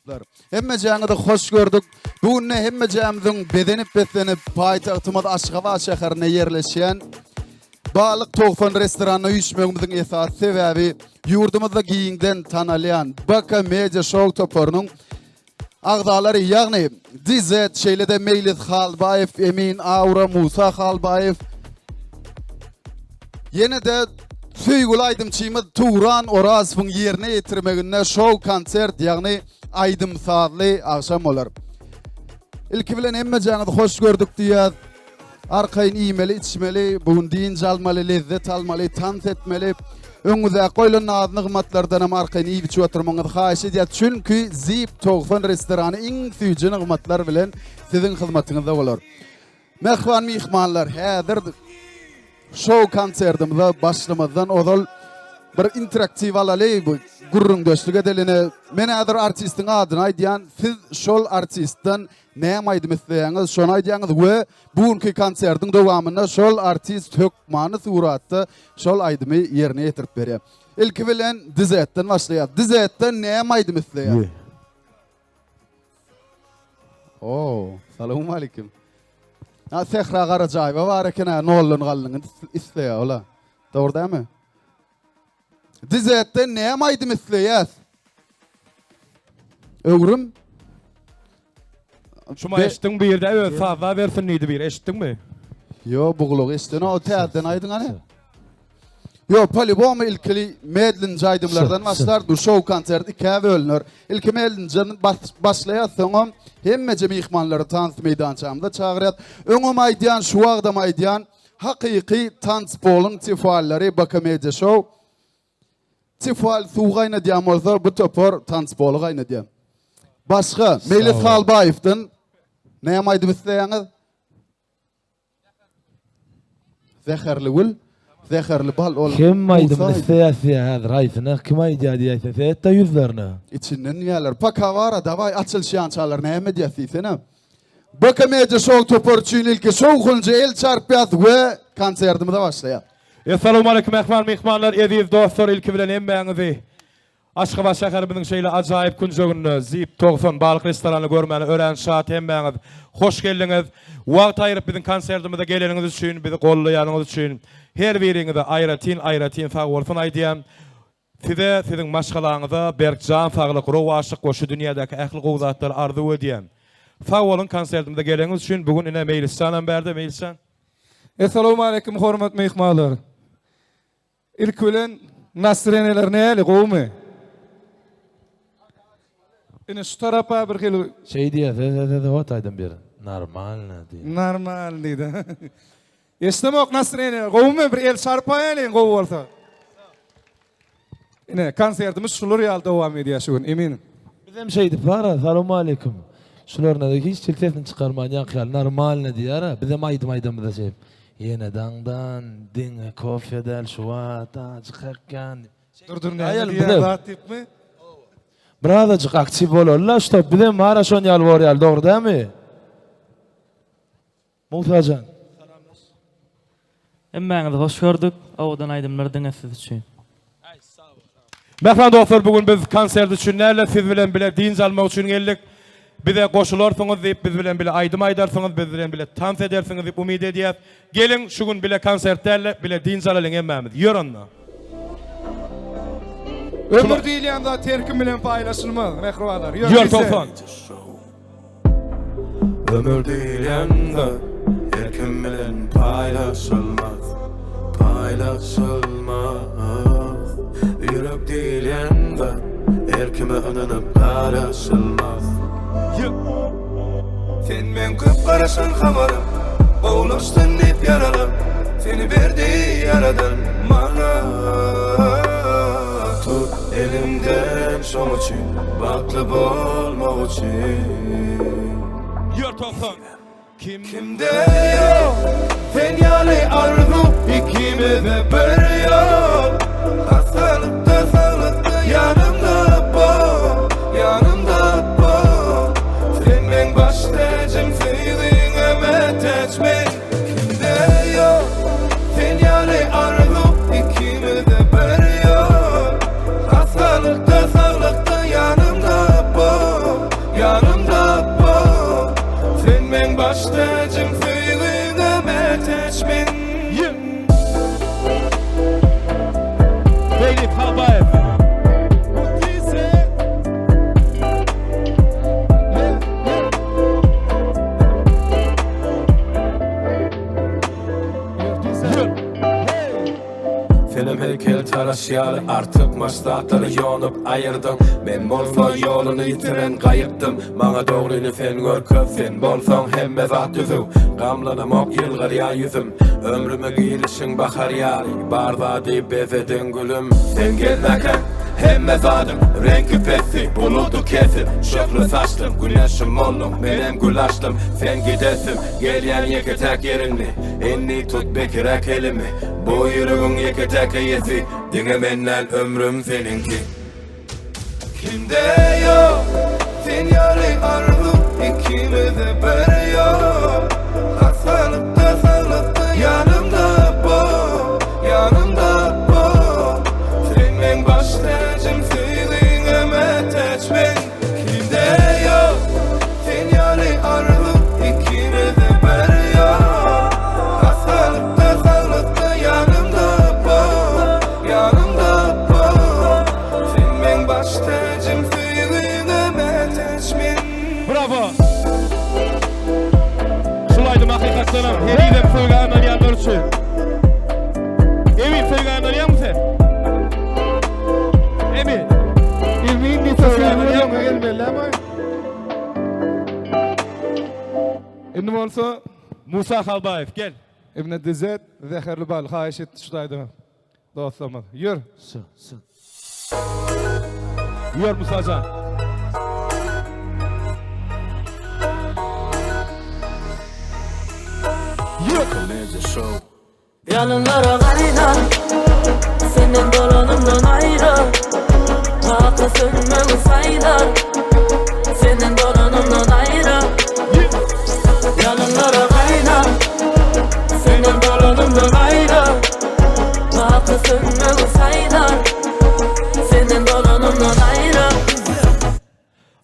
Dostlar, hemmejäňizi hoş gördük. Bu günde hemmejämiziň bezenip-beslenip paýtagtymyz Aşgabat şäherinde ýerleşýän Balyk 90 restoranyna üýşmegimiziň esasy sebäbi ýurdumyzda giňden tanalýan BK Media Show toparynyň agzalary, ýagny DZ, şeýle-de Meýlis Halbaýew, Emin Aura, Musa Halbaýew, ýene-de söýgüli aýdymçymyz Turan Orazowyň ýerine ýetirmeginde şou konsert, ýagny aýdym-sazly agşam bolar. Ilki bilen hemmejäňizi hoş gördük diýýäs. Arkaýyn iýmeli, içmeli, bu gün dynç almaly, lezzet almaly, tans etmeli. Öňüňizdäki goýlan naz-nygmatlardan hem arkaýyn iýip-içip oturmagyňyzy haýyş edýäs. Çünki Zip 90 restorany iň süýji nygmatlar bilen siziň hyzmatyňyzda bolar. Mähriban myhmanlar, häzir şou konsertimize başlamazdan ozal bir interaktiw alaly, bu gürrüňdeşlik edeli. Men häzir artistiň adyny aýdýan, siz şol artistden Näme aýdym isleýäňiz, şony aýdýaňyz we bu günki konsertiň dowamynda şol artist hökmany suratda şol aýdymy ýerine ýetirip berýär. Ilki bilen Dizetden başlaýas. Dizetden näme aýdym isleýär? Oo, salowmalikim. Ha, Sähra Garajaýewa bar eken-ä, noldan galdyň isleýär ola. Dogry dälmi? Dizetden näme aýdym isleýäs? Öwrüm. Şuma eşitdiň bir ýerde öz sazla bersin diýdi bir eşitdiňmi? Yo bu gulak eşiden o täzeden aýdyň hany. Yo polibom ilkili medlinji aýdymlardan başlar. Bu şou konsert ikä bölüner. Ilki medlinjiden başlaýar, soňam hemmeje myhmanlary tans meýdançamyza çagyrýar. Öňem aýdýan, şu wagtam aýdýan. Hakyky tanspoluň tifallary BK Media Show. Tifal suw gaýnadýan bolsa bu topar tanspoly gaýnadýar. Başga Meýlis Halbaýewden näme aýdyp isleýäňiz? Zäherli gül, zäherli bal ol. Kim aýdymyny isleýär diýýär häzir haýsyna kim aýdýar diýäýse seretde ýüzlerine. Içinden diýýärler. Paka bara dawaý açylyşýançalar näme edýäs diýsene. BK Media Show topary üçin ilki şowhunja el çarpýas we konsertimize başlaýas. Essalawmaleýkum mähriban myhmanlar, eziz dostlar ilki bilen hemmäňizi Aşgabat şäherimiziň şeýle ajaýyp künjeginde Zip 90 balyk restoranyny görmäne örän şat hemmäňiz hoş geldiňiz. Wagt aýryp biziň konsertimize geleniňiz üçin, bizi gollaýanyňyz üçin her biriňize aýratyn aýratyn sagbolsun aýdýan. Size, siziň maşgalaňyza berk jan saglyk, rowaçlyk we şu dünýädäki ähli gowy zatlary arzuw edýän. Sag boluň konsertimize geleniňiz üçin. Bu gün ine Meýlisjanam bärde. Meýlisjan. Essalawmaleýkim hormatly myhmanlar. Ilki bilen nasreneler näli gowumy? Ine şu tarapa bir hili Şeý diýýär, se se se o taýdan bir normalno diýýär. Normal diýdi. Eşdemok nasreniýa gowumy bir el çarpaýalyň gowy bolsa. Ine konsertimiz şular ýaly dowam edýär şu gün eminim. Bizem şeýdip bara salowmaleýkim. Şularynada hiç hili sesini çykarman ýaňky ýaly normalno diýýär-a. Bizem aýdym aýdamyzda şeýdip ýene daňdan diňe kofe däl şu wagt ajy kakýan diýip. Dur dur näme diýýär zat diýipmi? Birazajyk aktiw bolaly-la ştob bizem bara şon ýaly bor ýaly dogry dälmi? Musajan. Hemmäňizi hoş gördük. Owadan aýdymlar diňe siz üçin. Mähriban dostlar bu gün biz konsert üçin dälde siz bilen bile dynç almak üçin geldik. Bize goşularsyňyz diýip biz bilen bile aýdym aýdarsyňyz biz bilen bile tans edersiňiz diýip umyt edýäs. Geliň şu gün bile konsert dälde bile dynç alalyň hemmämiz. Ýör onda. Ömür diýilýän zat her kim bilen paýlaşylmaz mähribanlar. Ýör 90. Ömür diýilýän zat her kim bilen paýlaşylmaz, paýlaşylmaz. Ýürek diýilýän zat her kime ynanyp garaşylmaz. Sen meň köp garaşan habarym, gowulaşsyn diýip ýaralam, seni berdi ýaradan maňa. Tut elimden şoň üçin bagtly bolmak üçin. Ýör 90. Kim Kimde ýok sen ýaly arzuw ikimize bir ýol. Hassalykda saglykda ýanymda bol, ýanymda bol. Sen meň baş täjim söýgiňe mätäç men. Kimde ýok sen ýaly arzuw ikimize bir ýol. Hassalykda saglykda ýanymda bol. Senem heýkel taraş ýaly artykmaç zatlary ýonup aýyrdyň. Men bolsa ýoluny ýitiren gaýykdym. Maňa dogryny sen görkez, sen bolsaň hemme zat düzüw. Gamlanamok ýylgyrýar ýüzüm. Ömrüme girişiň bahar ýaly, bar zady bezediň gülüm. Sen gelmäkäň hemme zadyň reňki pesdi, buludy kesip, şöhle saçdym, güneşim bolduň, menem gül açdym. Sen gidesim gelýän ýeke-täk ýeriňdi, indi tut bekiräk elimi. Bu ýüregiň ýeke-täk eýesi, diňe men däl ömrüm seniňki. Kimde ýok sen ýaly arzuw ikimizde bir ýok Hassalykda saglykda ýanymda bol ýanymda bol Sen meň baş täjim söýgiňe mätäç men Kimde ýok sen ýaly arzuw ikimizde bir ýok Hassalykda saglykda ýanymda bol ýanymda bol Sen meň baş täjim söýgiňe mätäç men. Bravo! Şul aýdym hakykatdanam henizem söýgä ynanýanlar üçin. Emin söýgä ynanýaňmy sen? Emin. Emin diýse sen öňe gelmeli ama. Indi bolsa Musa Halbaýew gel. Ibn Dizet zäherli bal haýyş etdi şu aýdymy. Dostlarymyz. Ýör. Su, su. Ýör Musajan. Ýör. Ýalynlara gaýnar Senden bolanymdan aýra Baky sönmegi saýlar Senden bolanymdan aýra Ýalynlara gaýnar Senden bolanymdan aýra Baky sönmegi saýlar Senden bolanymdan aýra.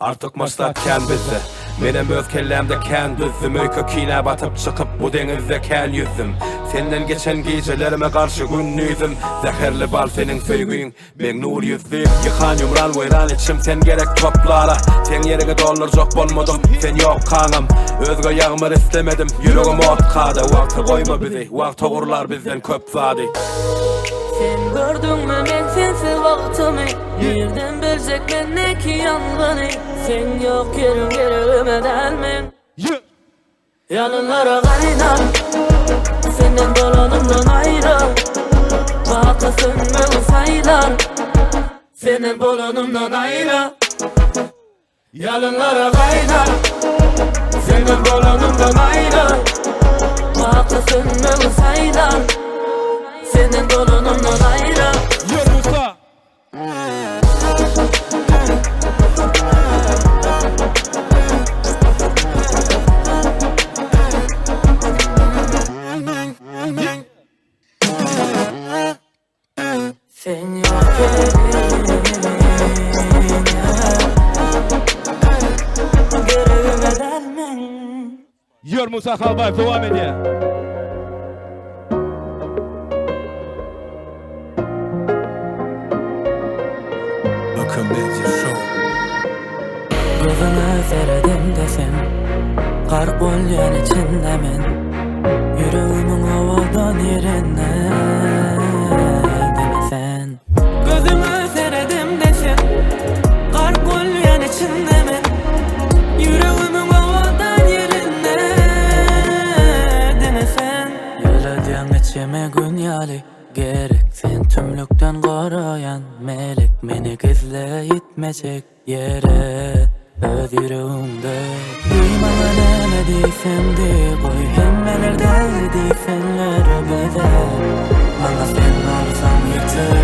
Artykmaç zat kän bizde. Menem öz kellämde kän düzdüm Öýke kinä batyp çykyp bu deňizde kän ýüzdüm Senden geçen gijelerime garşy gündizim Zäherli bal seniň söýgiň Meň nur ýüzli Ýykan ýumran weýran içim sen gerek toplara Seň ýeriňi doldurjak bolmadym sen ýokkaňam Özge ýagmyr islemedim ýüregim ot kada Wagta goýma bizi wagt ogurlar bizden köp zady. Sen gördüňmi men sensiz bagtymy Nirden biljek mendeki ýangyny Seň ýok ýeriň geregime däl meň. Ýalynlara gaýnar Senden bolanymdan aýra Baky sönmegi saýlar Senden bolanymdan aýra Ýalynlara gaýnar Senden bolanymdan aýra Baky sönmegi saýlar Senden bolanymdan aýra Ýör Musa! Sen ýok Geregime däl meň. Ýör Musa Halbaýew dowam edýär. Gözüňe seredemde sen Gark bolýan içinde men Ýüregimiň owadan ýerinde Diňe sen Gözüňe seredemde sen Gark bolýan içinde men Ýüregimiň owadan ýerinde Diňe sen Ýöredýäň içime gün ýaly Gerek sen tümlükden goraýan melek Meni gizle ýitmejek ýere öz ýüregiňde Diý maňa näme diýseň diý goý hemmeler däli diýsinler bize Maňa sen bolsaň ýeter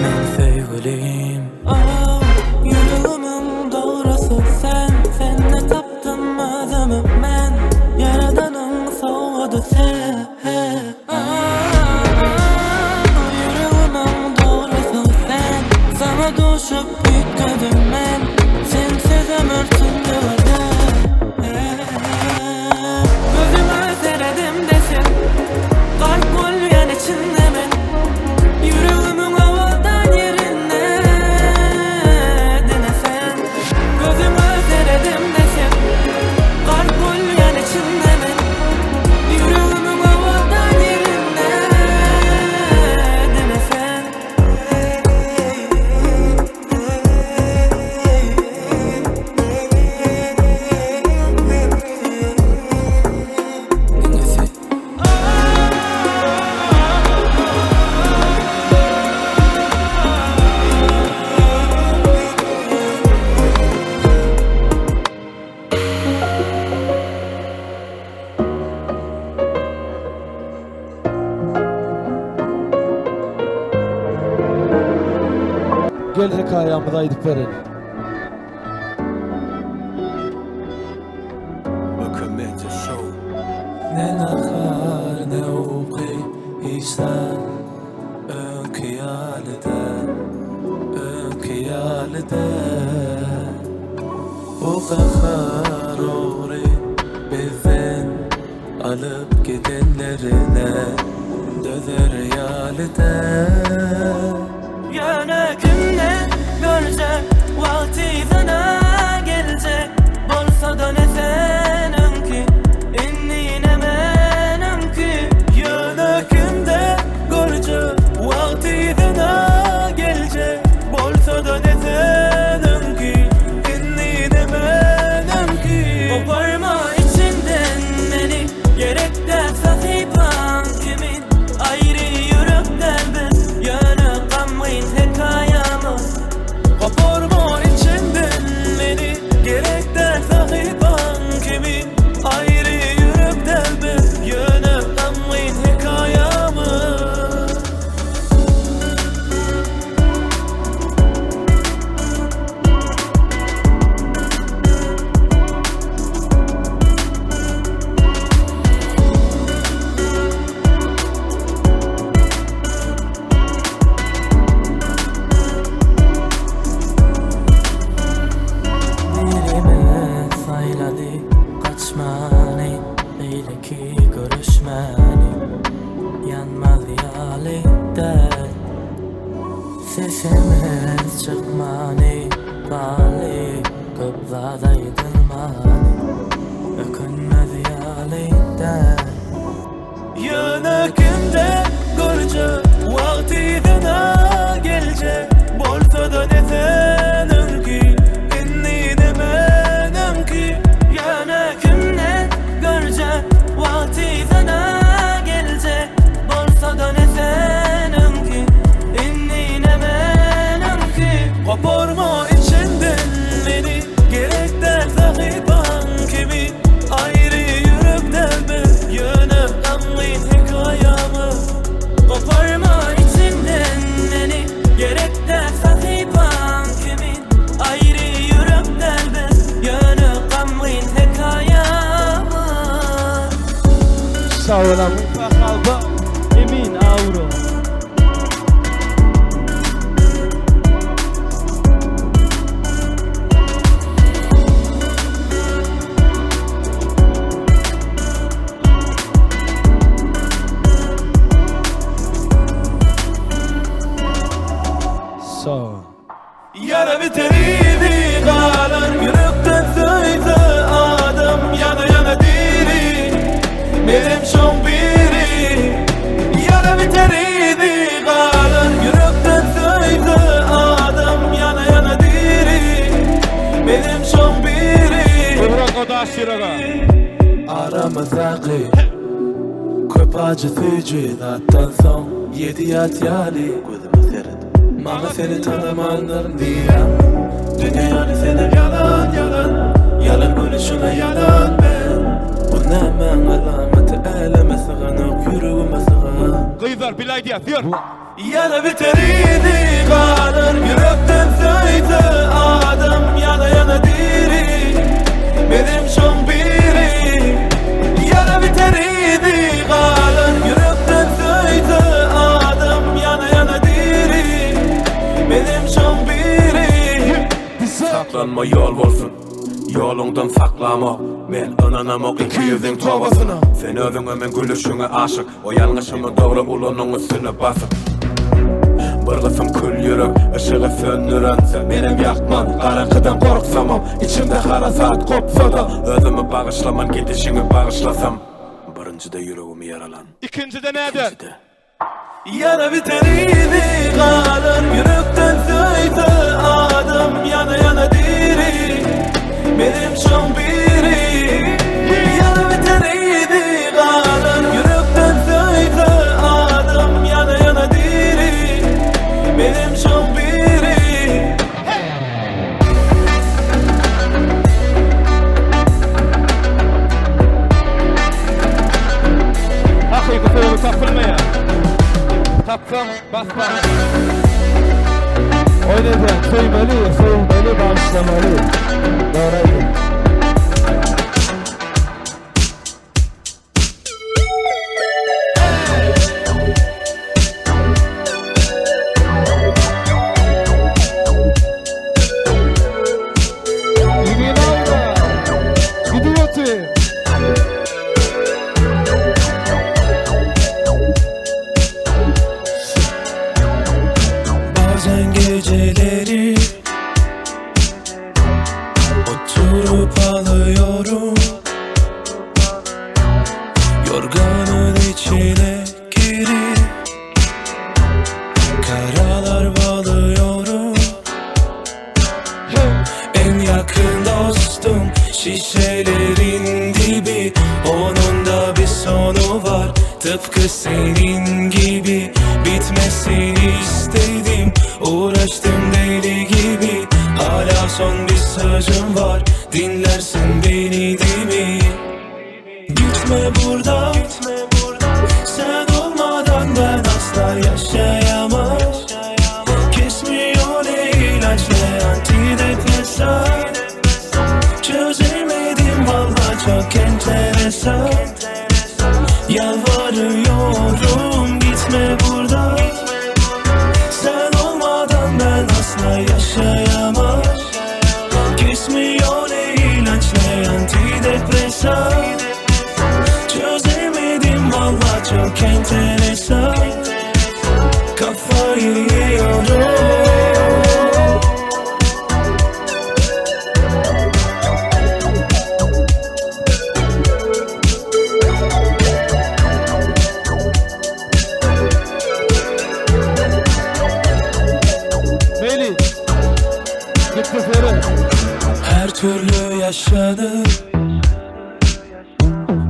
meň söýgülim Oh ýüregimiň dogrusy sen sende tapdym özümi men Ýaradanyň sowgady sen Ýüregimiň dogrusy sen Saňa duşup üýtgedim men Sensiz ömür tümlügede Gözüňe seredemde sen. Gel hekaýamyzy aýdyp bereli. Ökünmeje show. Ne nahar ne uky hiç zat öňki ýaly däl öňki ýaly däl Bu gahar ogry bizden alyp gidenlerine dözer ýaly däl. Ýöne kimde görjek wagt yzyna geljek bolsada ne sen öňki indi ne men öňki. Ýöne kimde görjek wagt yzyna geljek bolsada ne sen öňki indi ne men öňki. Goparma içinden meni gerek däl sahypaň kimin. Aýry ýürek däl biz, ýöne gamgyn hekaýamyz. Goparma içinden meni, gerek däl sahypaň kimin. Aýry ýürek däl biz, ýöne gamgyn hekaýamyz. Birimiz saýlady gaçmany, beýleki görüşmäni. Ýanmaz ýaly däl. Sesimiz çykmany galdy, köp zat aýdylmady. Ökünmez ýaly däl. Ýöne kimde görjek wagt yzyna geljek bolsa-da ne sen öňki, indi ne men öňki. Ýöne kimde görjek wagt yzyna geljek bolsa-da ne sen öňki, indi ne men öňki. Goparma içinden meni, gerek däl sahypaň kimin. Aýry ýürek däl biz, ýöne gamgyn hekaýamyz. Goparma içinden meni, gerek däl sahypaň kimin. Aýry ýürek däl biz, ýöne gamgyn hekaýamyz. Sag bolaň. Emin Auro. Sag bol. Ýara biter yzy galar ýürekden söýse adam ýana-ýana diri Menem şoň biri Ýara biter yzy galar ýürekden söýse adam ýana-ýana diri Menem şoň biri Ugrak o daş ýürege. Aramyzdaky köp ajy süýji zatdan soň ýedi ýat ýaly gözüme seret Maňa seni tanamandyr diýýäň Dünýe ýaly senem ýalan ýalan Ýalan gülüşiňe ýalan men Bu nämäň alamaty äleme syganok ýüregime sygan Gyzlar bile aýdýas ýör. Ýara biter yzy galar ýürekden söýse adam ýana-ýana diri Menem şoň biri Ýara biter yzy galar ýürekden söýse adam ýana-ýana diri Menem şoň biri Saklanma ýol bolsun Ýoluňdan saklamok Men ynanamok ikiýüzliň tobasyna Sen özüňe men gülüşiňe aşyk O ýalňyşymy dogry ulanyň üstüne basyp Bir gysym kül ýürek yşygy söndüren sen Menem ýakman garaňkydan gorksamam Içimde harasat gopsa-da Özümi bagyşlaman gidişiňi bagyşlasam Birinjide ýüregimi ýaralan Ikinjide näder? Ikinjide Ýara biter yzy galar ýürekden söýse adam ýana-ýana diri Menem şoň biri Ýara biter yzy galar ýürekden söýse adam ýana-ýana diri Menem şoň biri. Hakyky söýgi tapylmaýar. Tapsaň, bas barmagyňy. Oýun edýän, söýmeli, söýülmeli, bagyşlamaly. Dogry aýdýaň. Emin aura. Gidip otyr. Bazen geceleri Oturup alıyorum Yorganın içine girip Karalar bağlıyorum En yakın dostum şişelerin dibi Onun da bir sonu var tıpkı senin gibi Bitmesini istedim uğraştım deli gibi Hala son bir sözüm var dinlersin beni değil mi? Gitme buradan Sen olmadan ben asla yaşayamam Kesmiyor ne ilaç ne antidepresan Çözemedim valla çok enteresan Yalvarıyorum gitme buradan Sen olmadan ben asla yaşayamam Kesmiyor ne ilaç ne antidepresan Çözemedim valla çok enteresan Kafayı yiyorum Meli. Gitti Ferit. Her türlü yaşanır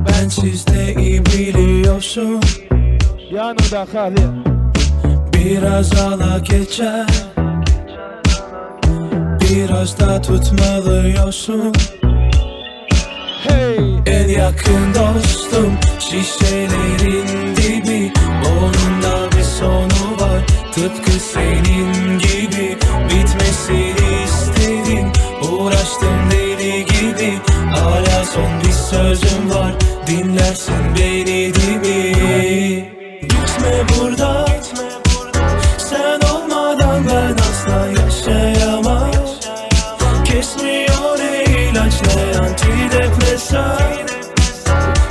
Bensiz de iyi biliyorsun Ýanyňda hali. Biraz ala geçer Biraz da tutmalıyorsun Hey. En yakın dostum şişelerin dibi Onun da bir sonu var tıpkı senin gibi Bitmesini istedim uğraştım deli gibi Hala son bir sözüm var dinlersin beni değil mi? Gitme buradan Sen olmadan ben asla yaşayamam Kesmiyor ne ilaç ne antidepresan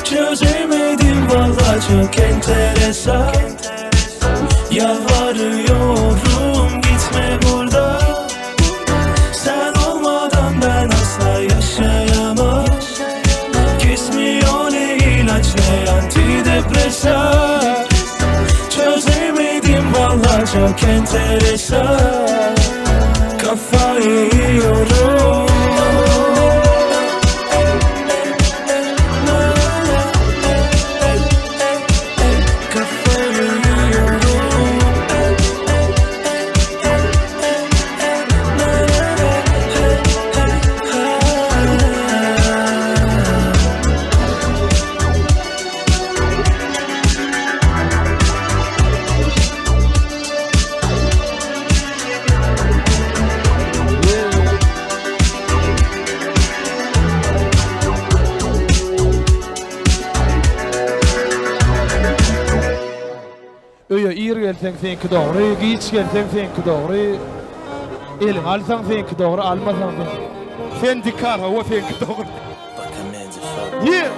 Çözemedim valla çok enteresan Yalvarıyorum gitme buradan Sen olmadan ben asla yaşayamam Kesmiyor ne ilaç ne antidepresan Çözemedim valla çok enteresan Kafayı yiyorum Kafayı yiyorum Öýe ir gelseň seňki dogry, giç gelseň seňki dogry. Eliňe alsaň seňki dogry, almasaň seňki. Sen dikar, hawa seňki dogry. Yeah.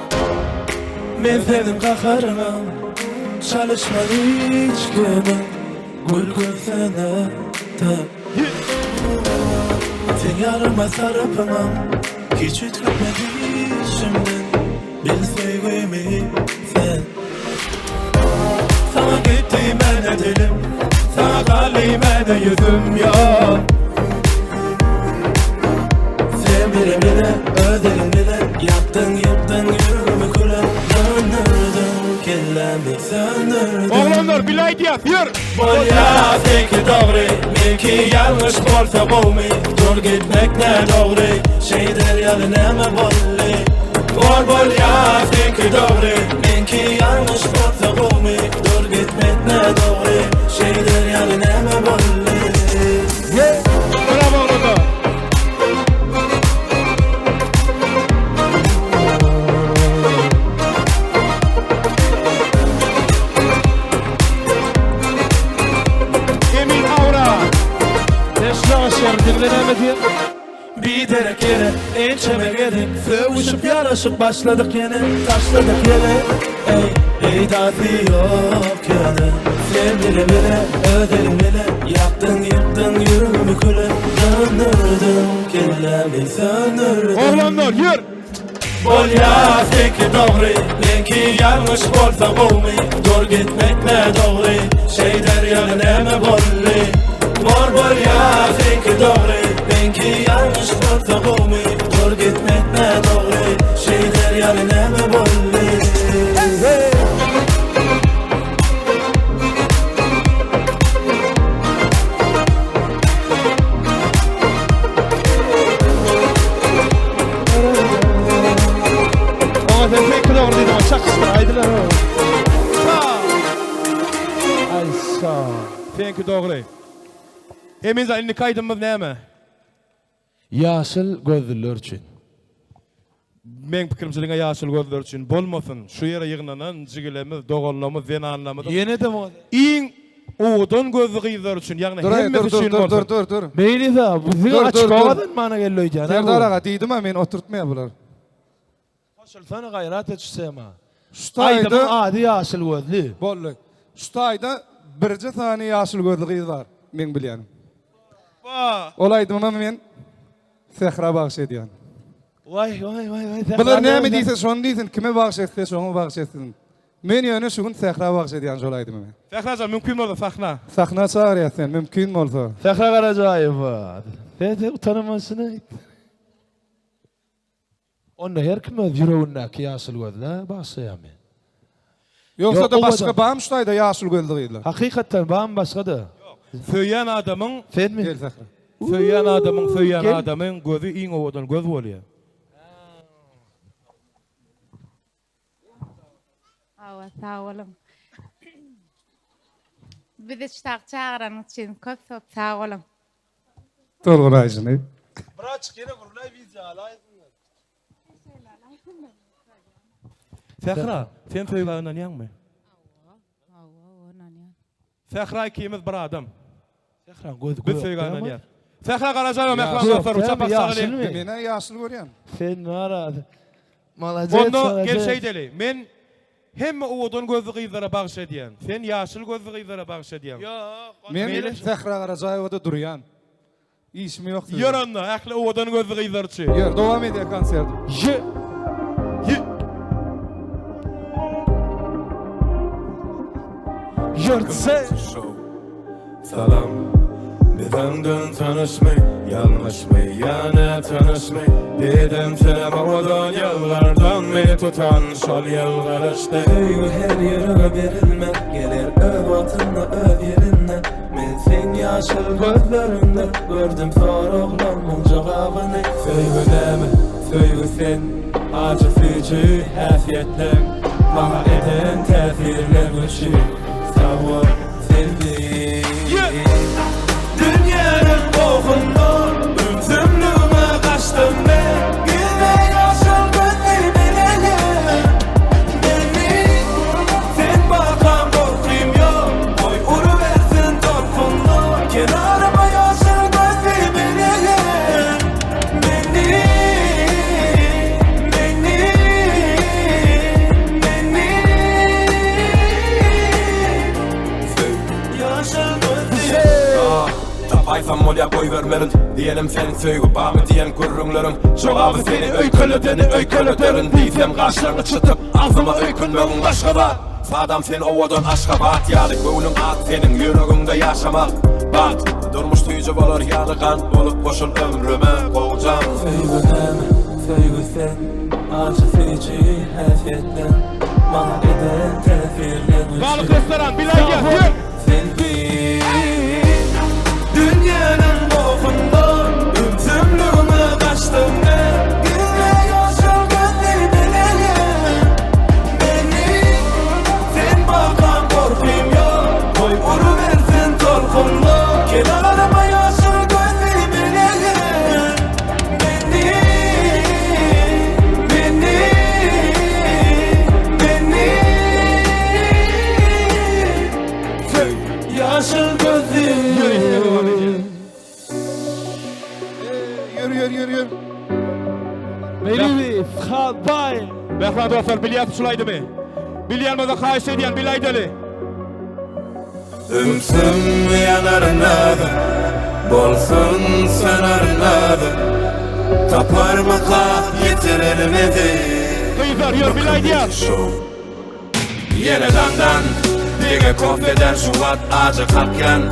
Men seniň gaharyňa Çalyşmaz hiç kime Gül gülsene de Sen ýarylmaz tarapyňa Hiç üýtgetmedi şimdin Bil söýgimi sen Saňa gitdi mene dilim Saňa galdy mene ýüzüm ýok Sen bile bile öz elin bile Yaptın yıktın ýüregimi küle Döndürdün kellämi söndürdün Oglanlar bile aýdýas, ýör. Bolýa seňki dogry Meňki ýalňyş bolsa gowmy Dur gitmek ne dogry Şeýder ýaly näme boldy Bol bolýa seňki dogry Meňki ýalňyş bolsa gowmy Dur gitmek ne dogry Şeýder ýaly näme boldy Yeah. Näme diýýär? Biderek ýere ençeme gezek Sögüşip ýaraşyp başladyk ýene Taşladyk ýere eý Peýdasy ýok ýöne Sen bile bile öz eliň bile Ýakdyň ýykdyň ýüregimi küle Döndürdüň kellämi söndürdüň Oglanlar ýör! Bolýa seňki dogry Meňki ýalňyş bolsa gowmy Dur gitmek nädogry Şeýder ýaly näme boldy Bor bolýa seňki dogry Meňki ýalňyş bolsa gowmy Dur gitmek nädogry Şeýder ýaly näme boldy Oňa sen seňki dogry diýdim, çakyşdyr aýdylar. Aý sag. Seňki dogry. Eminjan indiki aýdymymyz näme? Ýaşyl gözlüler üçin. Meň pikirimçe diňe ýaşyl gözler üçin bolmasyn. Şu ýere ýygnanan jigilerimiz, doganlarymyz, zenanlarymyzyň Ýene-de bolsa. iň owadan gözli gyzlar üçin, ýagny Dur, hemmesi dur, üçin dur, dur, bolsun. dur, dur. Meýlis-a, bu size Dur, dur, açyk dur. owadan mana geldi öýdýän-ä bu. Serdar aga diýdim-ä meni oturtmaýar bular. Goşulsana gaýrat et şu tema. Şu taýda Aýdymyň ady Ýaşyl gözli. Boldy. Şu taýda birje sany ýaşyl gözli gyz bar, meň bilýänim. Ol aýdymam men Sähra bagyş edýän. Waý waý waý waý Sähra. Bular näme diýse şony diýsin, kime bagyş etse şoňa bagyş etsin. Men ýöne şu gün Sähra bagyş edýän şol aýdymy men. Sährajan mümkin bolsa sahna. Sahna çagyrýas seni mümkin bolsa. Sähra Garajaýewa. Sen sen utanaman şuny. Onda her kim öz ýüregindäki ýaşyl gözlä bagyşlaýarmy? Ýogsa-da başga barmy şu taýda ýaşyl gözli gyzlar? Hakykatdan barmy başga-da? Ýok. Söýýän adamyň Senmi? Gel Sähra. Söýýän adamyň söýýän Gel. adamyň gözi iň owadan göz bolýar. Hawa, sag boluň. Bizi şu tak çagyranyňyz üçin köp köp sag boluň. Tolgunaýşyny. Biraçyk ýene gürläý wideo alaýsynlar. Sähra, sen söýgä ynanýaňmy? Hawa, hawa ynanýan. Sähra ikimiz bir adam. Sähraň gözi Biz gök söýgä dälmi? ynanýas. Sähra Garajaýewa mähriban Gök dostlar, dälmi, çapak çagaly. ýaşylmy? Men-ä ýaşyl görýän. Sen narazy. Malades, Onda gel malades. şeýdeli. Men hemme owadan gözli gyzlara bagyş edýän. Sen ýaşyl gözli gyzlara bagyş edýäň. Ýok. Men Meýlis. Sähra Garajaýewada durýan. Işim ýok siziň. Ýör onda, ähli owadan gözli gyzlar üçin. Ýör, dowam edýär konsertim. Ýe. Ýe. Ýörtse. Salam. Biz öňden tanyşmy, ýalňyşmy, ýa nätanyşmy? Diýdim senem owadan ýyllardanmy tutan şol ýylgyryşdy. Söýgi her ýürege berilmez, geler öz wagtynda öz ýerinde. Men seň ýaşyl gözleriňde gördüm soraglarmyň jogabyny. Söýgi näme, söýgi sen, ajy süýji häsiýetleň Maňa eden täsirleň üçin sag bol Selbi. Dünýäniň gohunda ümsümligime gaçdym men Gizle ýaşyl gözli meleňe meni Sen barkaň gorkym ýok Goý urubersin tolkunlar Kenaryma ýaşyl gözli meleňe meni Meni Meni Ýaşyl gözli Tapaýsam bolýa goýbermerin Diýenim sen söýgi barmy diýen gürrüňleriň Jogaby seni öýkeledeni öýkelederin Diýsem gaşlaryňy çytyp agzyma öýkünmegiň başga zat Sadam sen owadan Aşgabat ýaly Göwnüň ak seniň ýüregiňde ýaşamak Bagt Durmuş süýji bolar ýaly gant bolup goşul ömrüme gowjam. Söýgi näme, söýgi sen, ajy süýji häsiýetleň Maňa eden täsirleň üçin Balyk restoran, bile aýdýas, ýör! Selbi Dünýäniň gohunda ümsümligime gaçdym men Gizle ýaşyl gözli meleňe meni Sen barkaň gorkym ýok Goý urubersin tolkunlar Kenaryma ýaşyl gözli meleňe meni Meni Meni. Mähriban dostlar, bilýäs şul aýdymy. Bilýän bolsa haýyş edýän, bil aýdaly. Ümsüm ýanaryn özüm, Bolsun sönerin özüm, Taparmyka ýitirenimizi? Gyzlar, ýör bil aýdýas. Ýene daňdan Diňe kofeden şu wagt ajy kakýan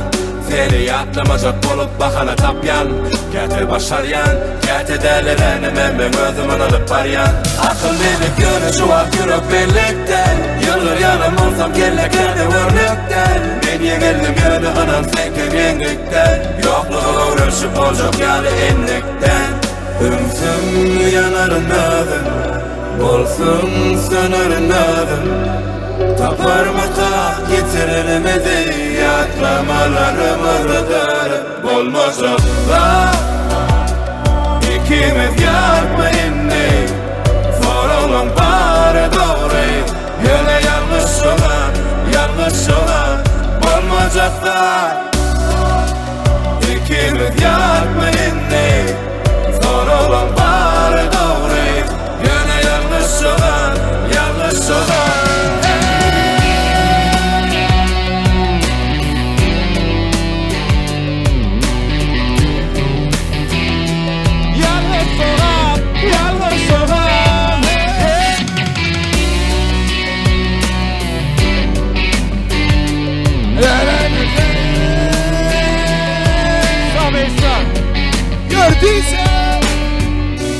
Seni ýatlamajak bolup bahana tapýan Käte başarýan, käte däliränime meň özüm ynanyp barýan Akyl belik ýöne şu wagt ýürek bellikde Ýylgyrýanam bolsam kelle kerde görnükde Men ýeňildim ýöne ynan seňkem ýeňlikde Ýokluga öwrenşip boljak ýaly enlikden Ümsüm ýanaryn özüm Bolsun sönerin özüm Taparmyka ýitirenimizi Ýatlamalarymyzy dörüp Bolmajak zat Ikimiz ýatma indi Soraglaň bary dogry Ýöne ýalňyş jogap Ýalňyş jogap Bolmajak zat Ikimiz ýatma indi Soraglaň bary dogry Ýöne ýalňyş jogap Ýalňyş jogap Ýalňyş jogap, ýalňyş jogap.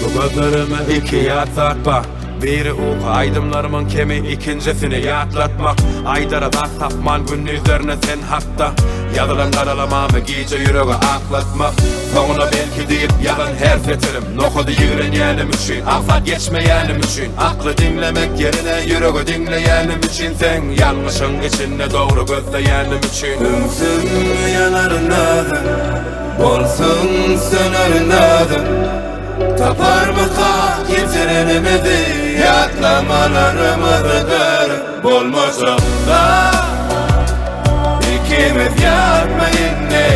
Bu gözlerime iki ýat zat bar Biri uky aýdymlarymyň kemi ikinjisini ýatlatmak Aýdara zat tapman gündizlerine sen hakda Ýazylan garalamamy gije ýürege aklatmak Soňuna belki diýip ýazan her setirim Nokady ýigrenýänim üçin Aňsat geçmeýänim üçin Akly diňlemek ýerine ýüregi diňleýänim üçin Seň ýalňyşyň içinde dogry gözleýänim üçin Ümsüm ýanaryn özüm Bolsun sönerin özüm Taparmyka ýitirenimizi Ýatlamalarymyzy dörüp Bolmajak zat Ikimiz ýatma indi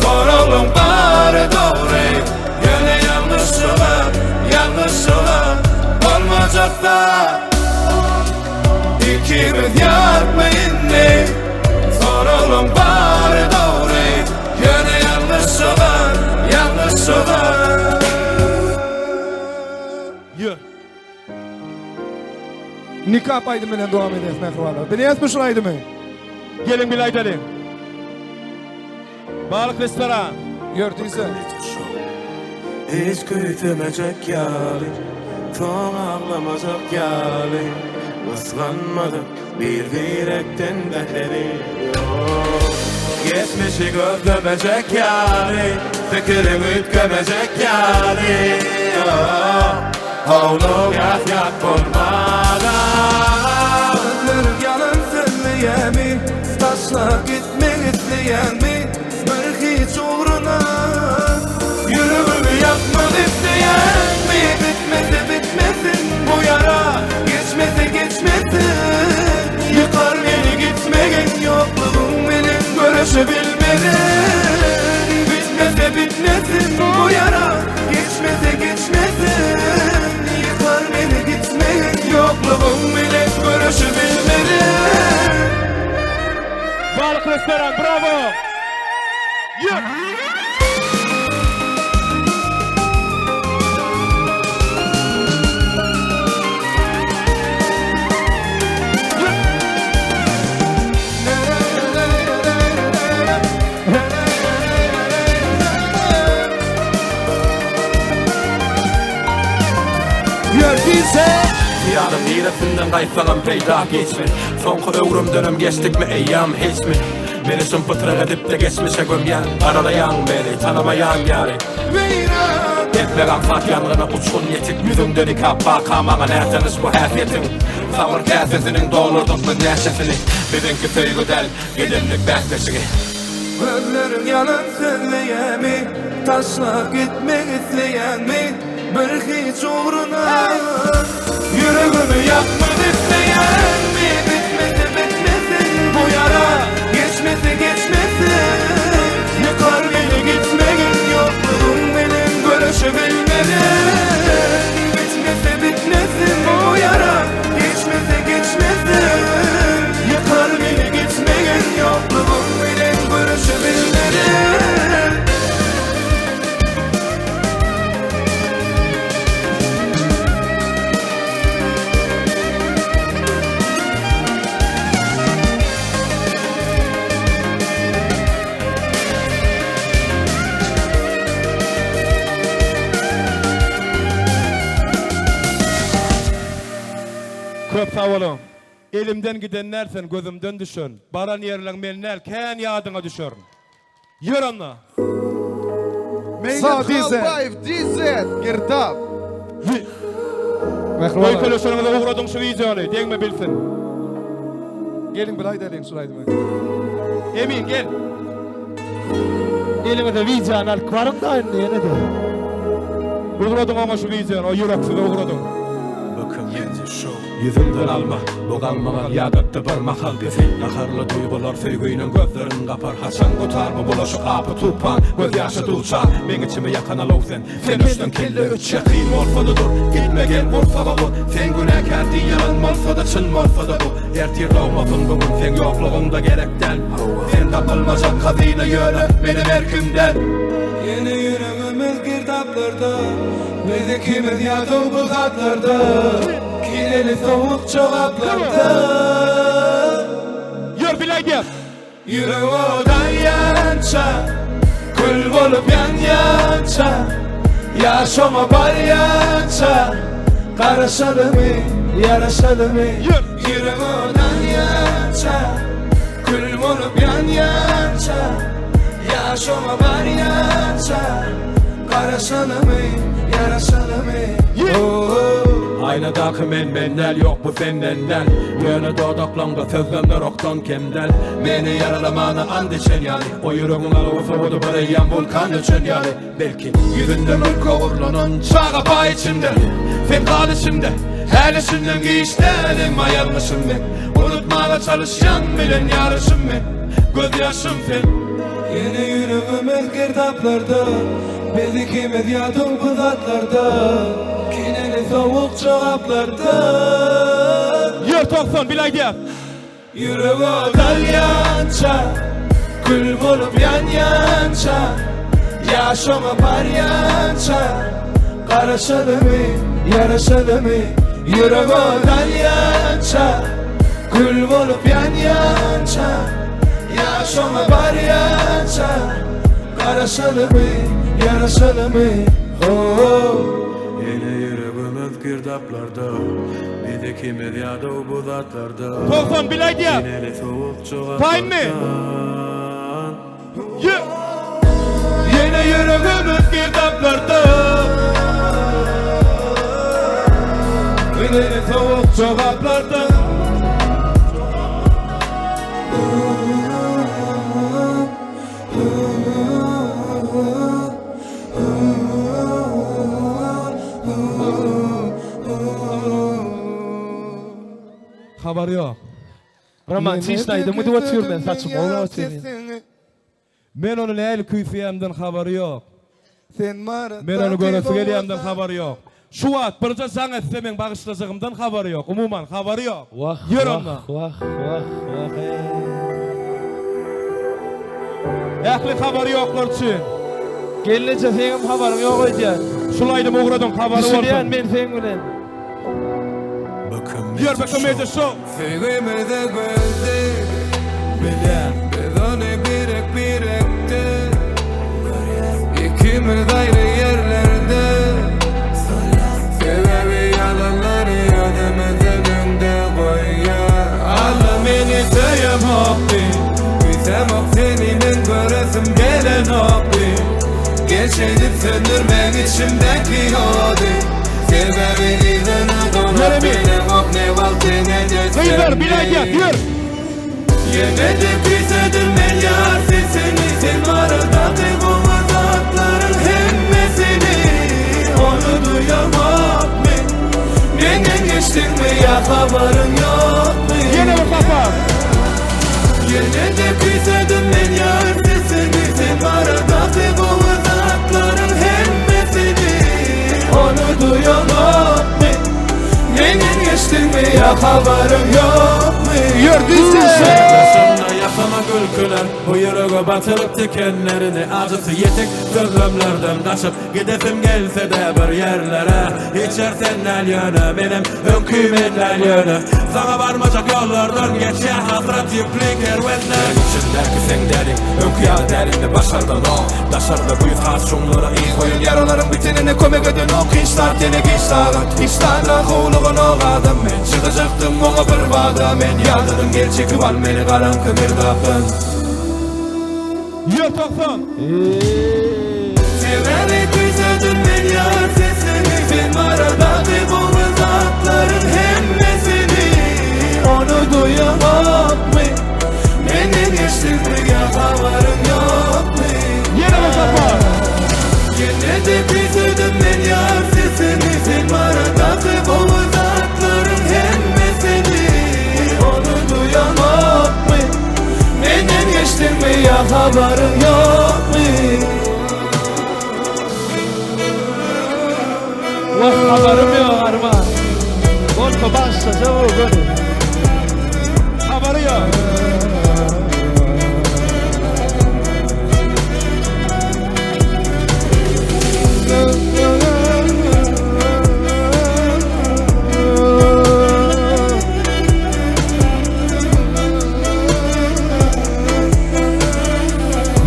Soraglaň bary dogry Ýöne ýalňyş jogap Ýalňyş jogap Bolmajak zat Ikimiz ýatma indi Soraglaň bary dogry Ýöne ýalňyş jogap Ýalňyş jogap Ýör. Nikap aýdym bilen dowam edýäs mähribanlar. Bilýäsmi şul aýdymy? Geliň bile aýdalyň. Balyk restoran. Ýör diýse. Hiç küýsemejek ýaly, soň aglamajak ýaly, Gysganmadyk bir-birekden bäheri ýok. Geçmişi gözlemejek ýaly, pikiriň üýtgemejek ýaly, Howlugýas ýat bolmaga. Gözleriň ýalan sözleýämi, taşlap gitmek isleýäňmi bir hiç ugruna? Ýüregimi ýakmak isleýäňmi, bitmese bitmesin bu ýara, geçmese geçmesin. Ýykar meni gitmegiň, ýoklugyň bilen göreşebilmerin. Bitmese bitmesin bu ýara, Geçmese geçmesin Ýykar meni gitmegiň Ýoklugyň bilen göreşebilmerin Balyk restoran, bravo! Ýör! Hyýalyň niresinden gaýtsaňam peýda hiçmi Soňky öwrümdenem geçdikmi eýýam hiçmi Meni şum pytrak edip-de geçmişe gömýäň Garalaýaň meni tanamaýan ýaly Depmek aňsat ýangyna uçgun ýetik Ýüzüňde nikap barka maňa nätanyş bu häsiýetiň Sabyr käsesiniň doldurdyk biz näçesini Biziňki söýgi däl Gedemlik bäsleşigi. Gözleriň ýalan sözleýämi, Taşlap gitmek isleýäňmi bir hiç ugruna? Ýüregimi ýakmak isleýäňmi, Bitmese bitmesin bu ýara, Geçmese geçmesin. Ýykar meni gitmegiň, Ýoklugyň bilen göreşebilmerin. Bitmese bitmesin bu ýara. Sag boluň. Elimden giden däl sen gözümden düşen. Baran ýerleň men däl kän ýadyňa düşerin. Ýör onda. Meýlis Halbaýew DZ Girdap. Öýkeleşeniňize ugradyň şu wideony degme bilsin. Geliň bir aýdalyň şul aýdymy. Emin gel. Eliňize wideony alyp baryň da indi ýene-de. Ugradyň oňa şu wideony o ýüreksize ugradyň. Ýüzümden alma, bu galmagal ýadatdy bir mahal bizi Gaharly duýgular söýginiň gözlerin gapar Haçan gutar bu bulaşyk apy-tupan, gözýaşa duçar Meň içimi ýakan alow sen, sen öçdüň kelle öç Ýakyn bolsa-da dur, gitme gel gursaga ur Sen günäkär diý ýalan bolsa-da çyn bolsa-da bu Ertir dogmasyn bu gün seň ýoklugyňda gerek däl Sen tapylmajak hazyna ýöne menem erkim däl. Ýene ýüregimiz girdaplarda Biz ikimiz ýadaw bu zatlarda Kineli sowuk jogaplarda Ýör bile aýdýas. Ýürek ot alýança Kül bolup ýanýança Ýaş oňa barýança Garaşalymy, ýaraşalymy Ýürek ot alýança Kül bolup ýanýança Ýaş oňa barýança Garaşalymy, ýaraşalymy Oh. Aýnadaky men men däl, ýok bu sen men däl Ýöne dodaklaňda sözlemler okdan kem däl Meni ýaralamana and içen ýaly O ýüregiň alowy sowady bir eýýäm wulkan öçen ýaly Belki ýüzünde mülke ogurlanan çaga paý içimde Sen gal içimde, häli şindem giç däl emma ýalňyşym men Unutmaga çalyşýan bilen ýaryşym men Gözýaşym sen. Ýene ýüregimiz girdaplarda Biz ikimiz ýadaw bu zatlarda Kineli sowuk jogaplarda. Ýör 90 bile aýdýas. Ýürek ot alýança, kül bolup ýanýança, Ýaş oňa barýança, garaşalymy, ýaraşalymy? Ýürek ot alýança, kül bolup ýanýança, Ýaş oňa barýança, garaşalymy, ýaraşalymy? Ho-ho. Ene ýüregimiz girdaplarda Biz ikimiz ýadaw bu zatlarda 90 bile aýdýas. Kineli sowuk Taýynmy? jogaplardan Ýe. Ýene ýüregimiz girdaplarda Kineli sowuk jogaplardan Habary ýok. Romantiçny aýdym diýip otyr men saçym gowlap otyr. Men ony nähili küýseýämden habary ýok. Sen maratdaky Men ony göresi gelýämden habary ýok. Şu wagt birje jaň etse meň bagyşlajagymdan habary ýok. Umuman habary ýok. Wah Ýör wah onda. wah wah wah eý. Ähli habary ýoklar üçin. Gelneje seňem habaryň ýok öýdýän. Şul aýdymy ugradyň habary bolsun. Düşünýän men seň bilen. Ýör BKMC show. Söýgimize göz degdi Bilýän biz ony birek birekde Ikimiz aýry ýerlerde Sebäbi ýalanlary özümizden öňde goýýar Alla meni söýemokdy Küýsämok seni men göresim gelenokdy Gel şeýdip söndürmäň içimdäki ody Sebäbi yzyna dolap bilemok ne wagty ne de Gyzlar bile aýdýas ýör. Ýene-de küýsedim men ýar sesini Sen baradaky gowy zatlaryň hemmesini Ony duýamokmy Menden geçdiňmi ýa habaryň ýokmy Ýene bir sapar. Ýene-de küýsedim men ýar sesini Sen baradaky gowy zatlaryň hemmesini Ony duýamokmy Menden geçdiňmi ýa habaryň ýokmy Ýör DJ. Daşynda ýasama gülküler Bu ýürege batyryp tikenlerini Ajysy ýetik sözlemlerden gaçyp Gidesim gelse-de bir ýerlere Hiç ýer sen däl ýöne Menem öňki men däl ýöne Saňa barmajak ýollardan geçýär hasrat ýükli kerwenler Içimdäki seň däliň Öňki ýaly däl indi başardanok. Daşarda güýz has çuňlara yz goýan Ýaralaryň bitenine kömek edenok hiç zat Ýene giç sagat hiç zada howluganok adam Men çykajakdym oňa bir bada Men ýadadym gel çekip al meni garaňky girdapdan Ýör 90. Sebäbi küýsedim men ýar sesini Sen baradaky gowy zatlaryň hemmesini Ony duýaňokmy Menden geçdiňmi ýa habaryň ýokmy Ýene bir sapar. Ýene-de küýsedim men ýar sesini Sen baradaky gowy zatlaryň hemmesini Ony duýaňokmy Menden geçdiňmi ýa habaryň ýokmy Wah habarym ýok arman. Bolsa başlaja o göni. Habary ýok.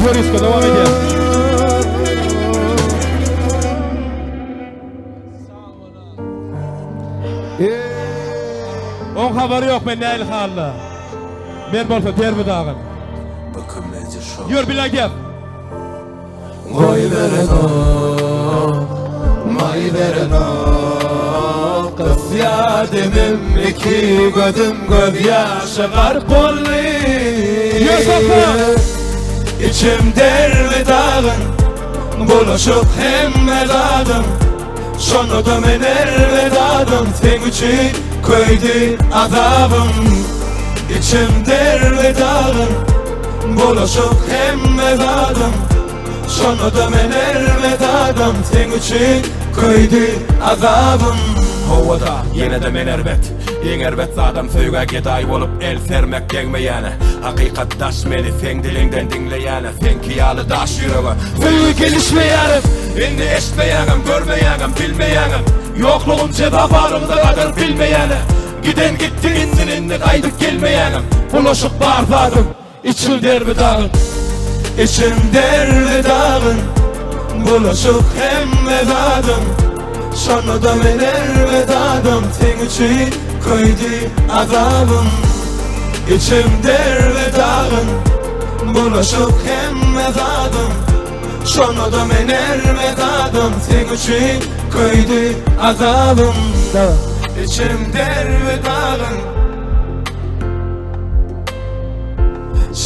Ýör dowam edýär. Oň habary ýok men nähili halda. Men bolsa derbi dagyn. Ýör bile gel. Goýberenok, maý berenok Gysýar demim iki gözüm göz ýaşa gark boldy Ýör toprak. Içim derbi dagyn Bulaşyk hemme zadym Şonda-da men erbet adam Seň üçin köýdi azabym Içim derbi dagyn Bulaşyk hemme zadym Şonda-da men erbet adam Seň üçin köýdi azabym Howada ýene-de men erbet Iň erbet zadam söýgä gedaý bolup el sermek degmeýäne Hakykat daş meni seň diliňden diňleýäne Seňki ýaly daş ýürege söýgi gelişmeýärem Indi eşitmeýäňem, görmeýäňem, bilmeýäňem Ýoklugym jeza barymda gadyr bilmeýäne Giden gitdi gitsin indi gaýdyp gelmeýäňem Bulaşyk bar zadym içim derbi dagyn Içim derbi dagyn Bulaşyk hemme zadym Şonda-da men erbet adam Seň üçin köýdi azabym Içim derbi dagyn Bulaşyk hemme zadym Şonda-da men erbet adam Seň üçin köýdi azabym Içim derbi dagyn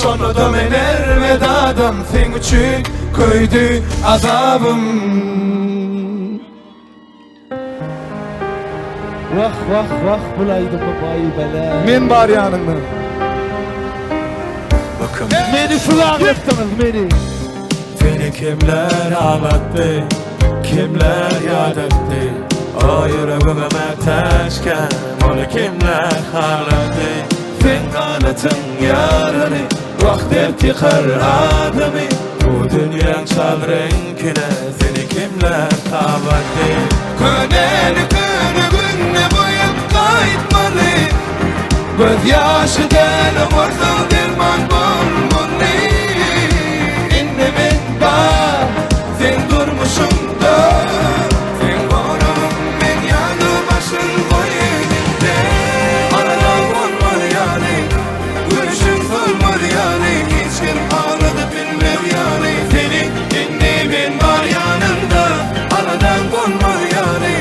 Şonda-da men erbet adam Seň üçin köýdi azabym Wah wah wah bul aýdymy baý bela. Men bar ýanyňda. Meni siz aglatdyňyz meni. Seni kimler ağlatdy, kimler ýadatdy O ýüregime mätäçken, ony kimler harlady Seň ganatyň ýarany, wah dert ýykar adamy Bu dünýäň çal reňkine seni kimler tabatdy Köneli köne günde goýup gaýtmaly Göz ýaşy däl oňarsaň derman bolmaly Indi men bar seň durmuşyňda Seň goragyň men ýaly başyn goý egnimde Alada bolmaz ýaly Gülüşiň solmaz ýaly Hiç kim agladyp bilmez ýaly Seni indi men bar ýanyňda Aladaň bolmaz ýaly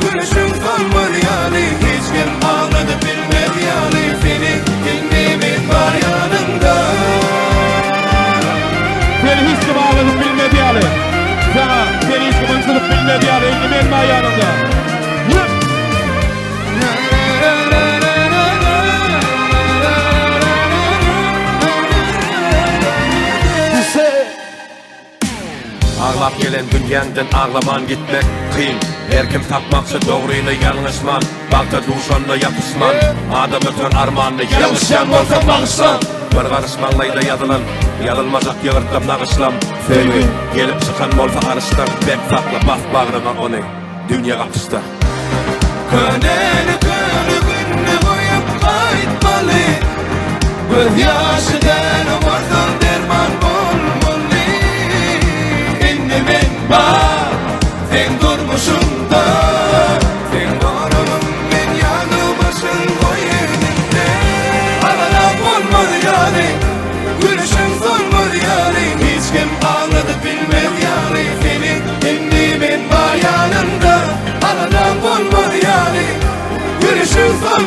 Gülüşiň solmaz ýaly Hiç kim agladyp bilmez ýaly Seni indi men bar ýanyňda Seni hiç kim agladyp bilmez ýaly. Sana seni hiç kim ynjydyp bilmez ýaly. Indi men bar ýanyňda. Ýör. Aglap gelen dünýäňden aglaman gitmek kyn Her kim tapmakçy dogryny ýalňyşman Bagta duşanda ýapyşman Adam öten armanly ýalňyşýan bolsam bagyşlaň Bir garyş maňlaýda ýazylan Ýazylmajak ýygyrtlam nagyşlam Söýgi gelip çykan bolsa aryşdan Berk sakla bas bagryňa ony Dünýe gapyşda Köneli köne günde goýup gaýtmaly Göz ýaşy däl oňarsaň derman bolmaly.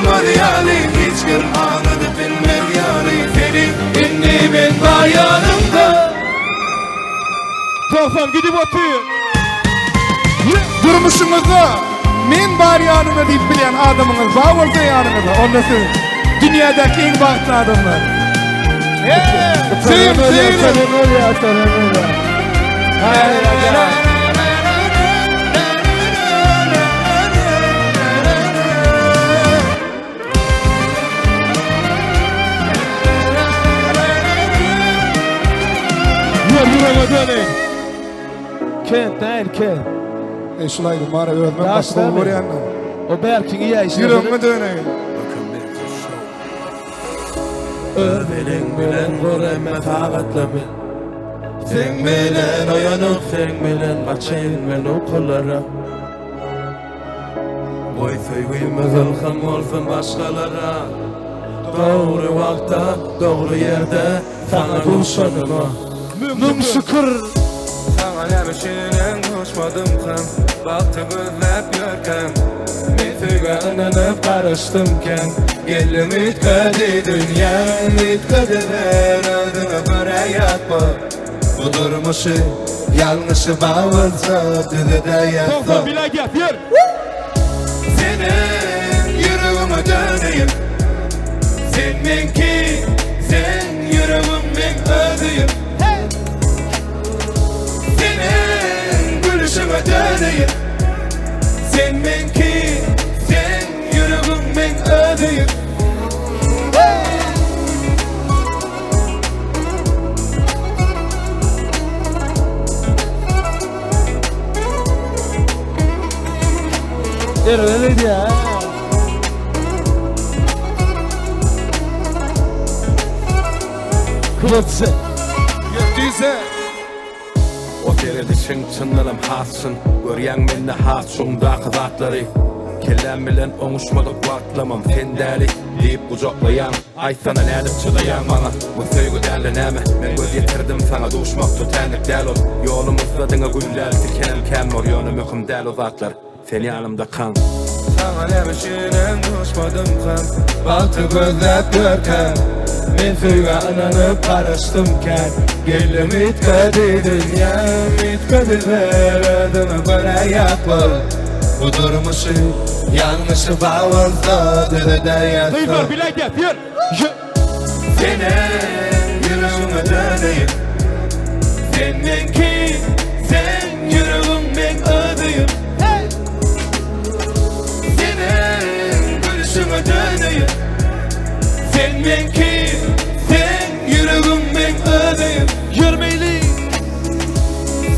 Bolmaz ýaly hiç kim aňladyp bilmez ýaly seni indi men bar ýanymda. 90 gidip otyr. Durmuşyňyzda men bar ýanyňda diýip bilýän adamyňyz bar bolsa ýanyňyzda, onda siz dünýädäki iň bagtly adamlar. Söýüň, söýüň. Ýör ýürege döneýin. Kent däl kent. Ey şul aýdym bar özüme Ýaş başga dämi? görýän. O Berkiň iýäýşi. Ýüregime döneýin. Öz eliň bilen gor emme sagatlamy Seň bilen oýanyp seň bilen gaçaýyn men ukulara Goý söýgimiz ylham bolsun başgalara Dogry wagtda, dogry ýerde saňa duşanyma Müň şükür. Saňa näme üçinem duşmadymkam Bagty gözläp ýörkäm Men söýgä ynanyp garaşdym kän Geldim üýtgedi dünýäm Üýtgedi sen özüňe görä ýatma Bu durmuşy ýalňyşy bar bolsa düzedäýersoň 90 bile aýdýas ýör. Seniň ýüregiňe döneýin Sen meňki, sen ýüregim meň özüýim Seniň gülüşiňe döneýin Sen meňki, sen ýüregim meň özüýim Erbet edýär. Kıvatsı. Ýörtüýse. O seredişiň çyndanam has çyn Görýäň mende has çuňdaky zatlary Kelläm bilen oňuşmadyk wagtlamam sen däli diýip gujaklaýaň Aýtsana nädip çydaýaň maňa Bu söýgi dälde näme Men göz ýetirdim saňa duşmak tötänlik däl ol Ýolumyzda diňe gül däl tikenem kän bor Ýöne möhüm däl o zatlar Sen ýanymdakaň. Saňa näme üçinem duşmadymkam Bagty gözläp ýörkäm Men söýgä ynanyp garaşdym kän Geldim üýtgedi dünýäm Üýtgedi ber özüňe görä ýatma Bu durmuşy ýalňyşy bar bolsa düzedäýersiň Gyzlar bile aýdýas ýör. Seniň ýüregiňe döneýin Sen meňki, sen ýüregim meň özüýim Seniň gülüşiňe döneýin Sen meňki, sen ýüregim meň özüýim Ýörmeýli.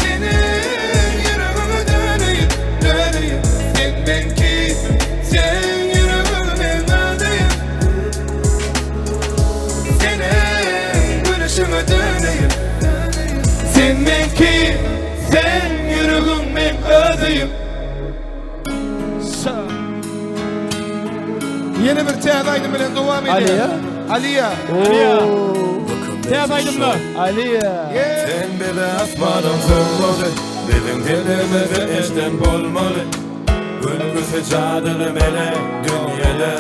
Seniň ýüregiňe döneýin, döneýin Sen meňki, sen ýüregim meň özüýim Seniň gülüşiňe döneýin Sen meňki, sen ýüregim meň özüýim Ýene bir täze aýdym bilen dowam edýär. Aliýa. Aliýa. Aliýa. Täze aýdymlar. Aliýa. Sen bize asmanyň sowgady Biziň dilimizi eşden bolmaly Gülküsi jadyly mele dünýede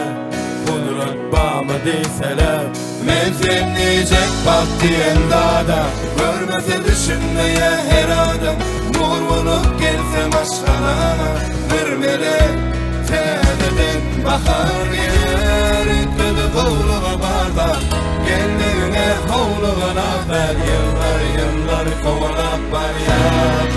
Gudrat barmy diýseler Men sen diýjek bagt diýen zada Görmese düşünmeýär her adam Nur bolup gelse maşgalana Bir melek täzeden bahar geler Üýtgedi gowluga bar zat Gelmegiňe howlugan azar Ýyllar ýyllar kowalap barýar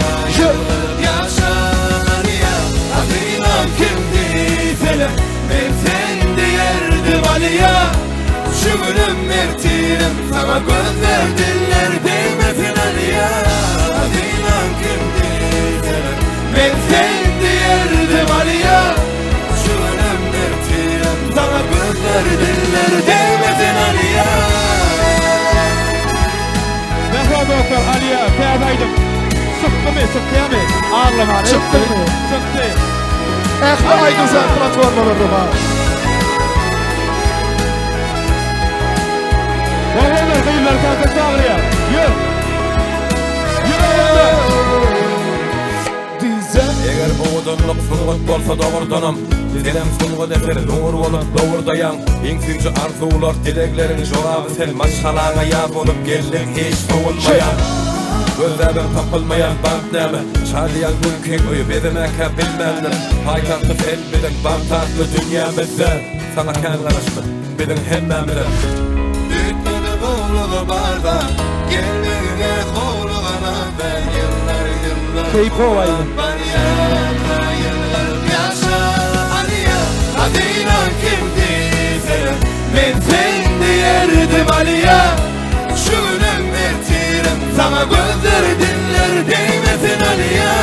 Ýaşar ýa Adyňam kim diýseler Men sen diýerdim Alyýa Şu günüm ertirim Saňa gözler diller degmesin Alyýa Adyňam kim diýseler Men sen diýerdim Alyýa Şu günüm ertirim Saňa gözler diller degmesin Alyýa Mähriban dostlar Aliýa täze aýdym. Çykdymy, çykýamy? Aglamany. Çykdy. Çykdy. Ähli aýdym saz platformalarda bar. Oglanlar gyzlar tansa çagyrýar. Ýör. Ýör oglanlar. Diýse. Eger owadanlyk sungat. Sungat bolsa dogrudanam, Senem sungat eseri nur bolup lowurdaýaň. Iň süýji arzuwlar, dilegleriň jogaby sen Maşgalaňa ýaz bolup geldiň hiç sowulmaýan. Gözläbem tapylmaýan bagt näme? Şadyýan gülkiň öýi bezemäkä bilmändir. Paýtagty sen biziň bagt atly dünýämizde. Saňa kän garaşdyk biziň hemmämizem. Üýtgedi gowlugy barda, Gelmegiňe howlugana-da Ýyllar, ýyllar Keýpi gowy aýdym. barýar-da, Ýylgyryp ýaşa, Alyýa, Hazyna kim diýse, Men sen diýerdim, Alyýa. Şu günem ertirem saňa gözler diller degmesin, Alyýa.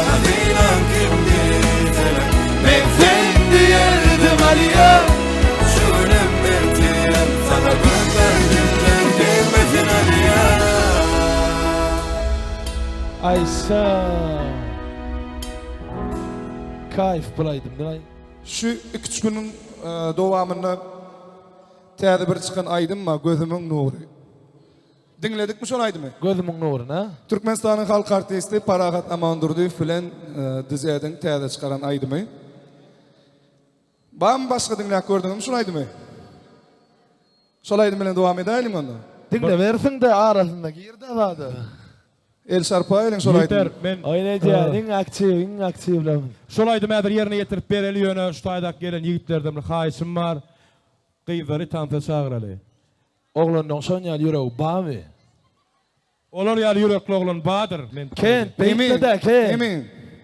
Hazyna kim diýse, Men sen diýerdim, Alyýa. Şu günem ertirem saňa gözler diller degmesin, Alyýa. Aýsa. Kaýf bul aýdymdan aý. Şu iküç günüň dowamynda täze bir çykan aýdym bar Gözümiň nury. Diňledikmi şol aýdymy? Gözümiň nuryny a? Türkmenistanyň halk artisti Parahat Amandurdyýew bilen DZ-iň täze çykaran aýdymy. Barmy başga diňläp gördüňizmi şul aýdymy? Şol aýdym bilen dowam edäýeliň onda. Diňlemersiň-de arasynda gir-de zada. El şarpaýalyň şol Ýeter, aýdymy. men Oýun edýän iň aktiw iň aktiwlerimiz. Şol aýdymy häzir ýerine ýetirip bereli ýöne şu taýdaky gelen ýigitlerden bir haýyşym bar. Gyzlary tansa çagyraly. Oglanlaň şon ýaly ýüregi bamy? Olar ýaly ýürekli oglan badyr. Men Kent Emin, beýtmedä Kent. Emin.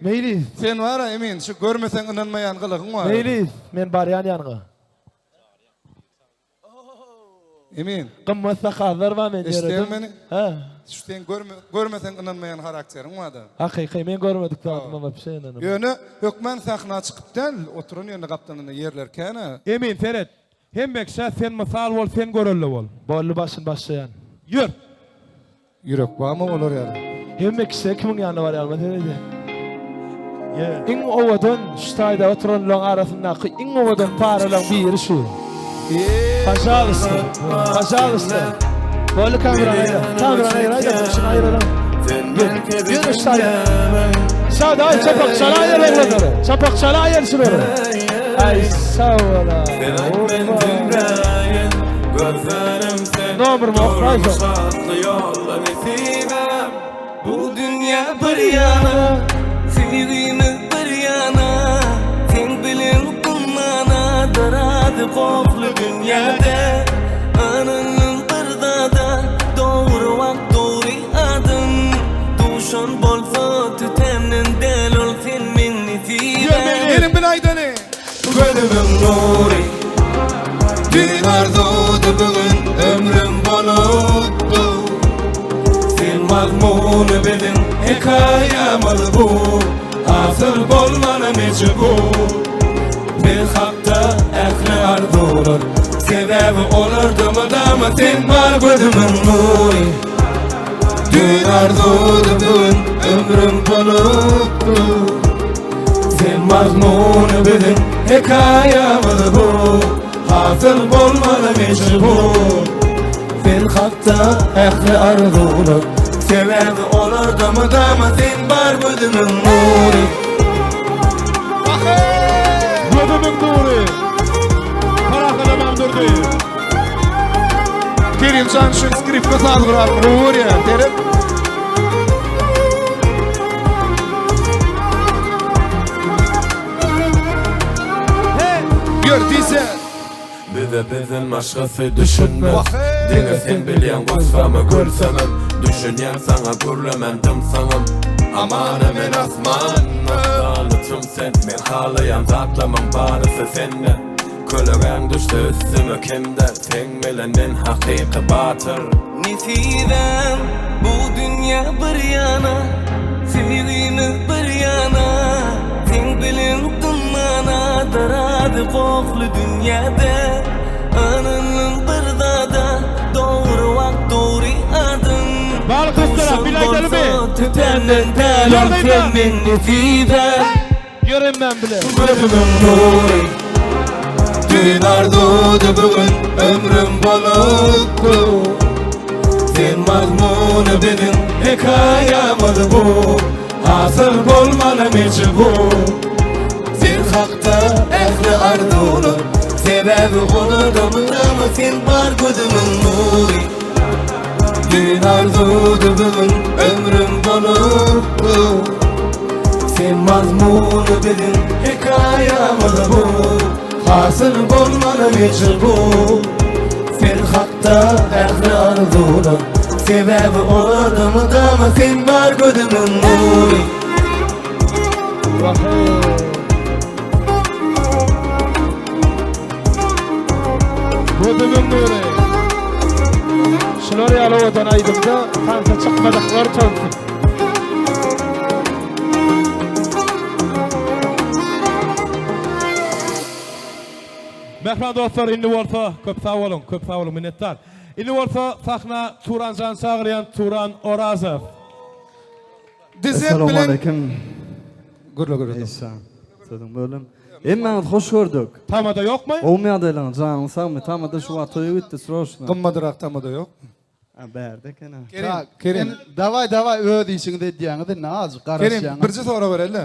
Meýlis. Sen bara Emin şu görmeseň ynanmaýan gylygyň bar. Meýlis men barýan ýanyňa. Emin. Gymmat sakazlar bar men ýöredim. Eşitýäňmi meni? Hä. Şu seň görme, görmeseň ynanmaýan harakteriň barda. Hakyky men görmedik zadyma wapşe ynanamok. Ýöne hökman sahna çykyp däl, oturan ýerinde gapdalynda ýerler kän-ä. Emin seret. Hemme kişä sen mysal bol sen görelde bol. Boldy başyny başlaýan. Ýör. Ýürek barmy olar ýaly. Hemme kişi kimiň ýanyna barýanyma seredýär. Iň owadan şu taýda oturanlaryň arasyndaky iň owadan paralaryň biri şu. Pažalysta. Pažalysta. Boldy kamerany aýra. Kamerany aýra aýda şuny aýralyň. Ýör şu taýda. Sada aý çapak çala aýyr oglanlary. Çapak çala aýyr şulary. Aý sag bola. Nomerymy oklaýsaň. Bu dünýä bir ýana, söýgimiz bir ýana, Seň bilen ummana darady gohly dünýäde. Ynandym bir zada, dogry wagt dogry adym, Duşan bolsa tütämden däl ol sen meň nesibäm. Geliň bile aýdaly. Gözümiň nury Düýn arzuwdy bu gün ömrüm bolupdy Sen mazmuny biziň hekaýamyz bu Hasyl bolmana mejbur Biz hakda ähli arzuwlar Sebäbi olarda mydama sen bar gözümiň nury Düýn arzuwdy bu gün ömrüm bolupdy Sen mazmuny biziň hekaýamyz bu Hasyl bolmaly mejbur Sen hakda ähli arzuwlar Sebäbi olarda mydama sen bar gözümiň nury Gözümiň nury. Parahat Amandurdy. Kerimjan şu skripka saz gural gowy görýär. Seret. Ýör diýse. Bize bizden başgasy düşünmez Diňe sen bilýäň gussamy gülsemem Düşünýän saňa gürlemän dymsaňam Amana men asman Danyçym sen Men halaýan zatlamyň barysy sende Kölegäň düşse üstüme kemde Seň bilen men hakyky batyr. Nesibäm bu dünýä bir ýana, Söýgimiz bir ýana, Seň bilen dynmana Darady gohly dünýäde. Ynandym bir zada, Dogry wagt dogry adym. Balyk restoran, Duşan bile aýdalymy? bolsa tötänden däl ol sen meň nesibäm. Ýör emmem bile. Gözümiň nury Düýn arzuwdy bu gün ömrüm bolupdy Sen mazmuny biziň hekaýamyz bu Hasyl bolmana mejbur. hakda ähli arzuwlar Sebäbi olarda mydama sen bar gözümiň nury Düýn arzuwdy bu gün ömrüm bolup dur Sen mazmuny biziň hekaýamyz bu Hasyl bolmaly mejbur Sen hakda ähli arzuwlar Sebäbi olarda mydama sen bar gözümiň nury Gözümiň nury. Şular ýaly owadan aýdymda tansa çykmadyklar tolsun. Mähriban dostlar indi bolsa köp sag boluň, köp sag boluň minnetdar. Indi bolsa sahna Turan jany çagyrýan Turan Orazow. Dizet bilen Gürle gürle. Eýsa. Sözüň bölüm. Hemmäňizi hoş gördük. Tamada ýokmy? Gowmy ýagdaýlaryňyz? Janyňyz sagmy? Tamada şu wagt toýa gitdi sroçno. Gymmadyrak tamada ýok. A bärde eken a. Kerim, Kerim. Daway daway öz işiňizi edýäňiz indi azjyk Kerim, garaşýaňyz. birje sorag bereli.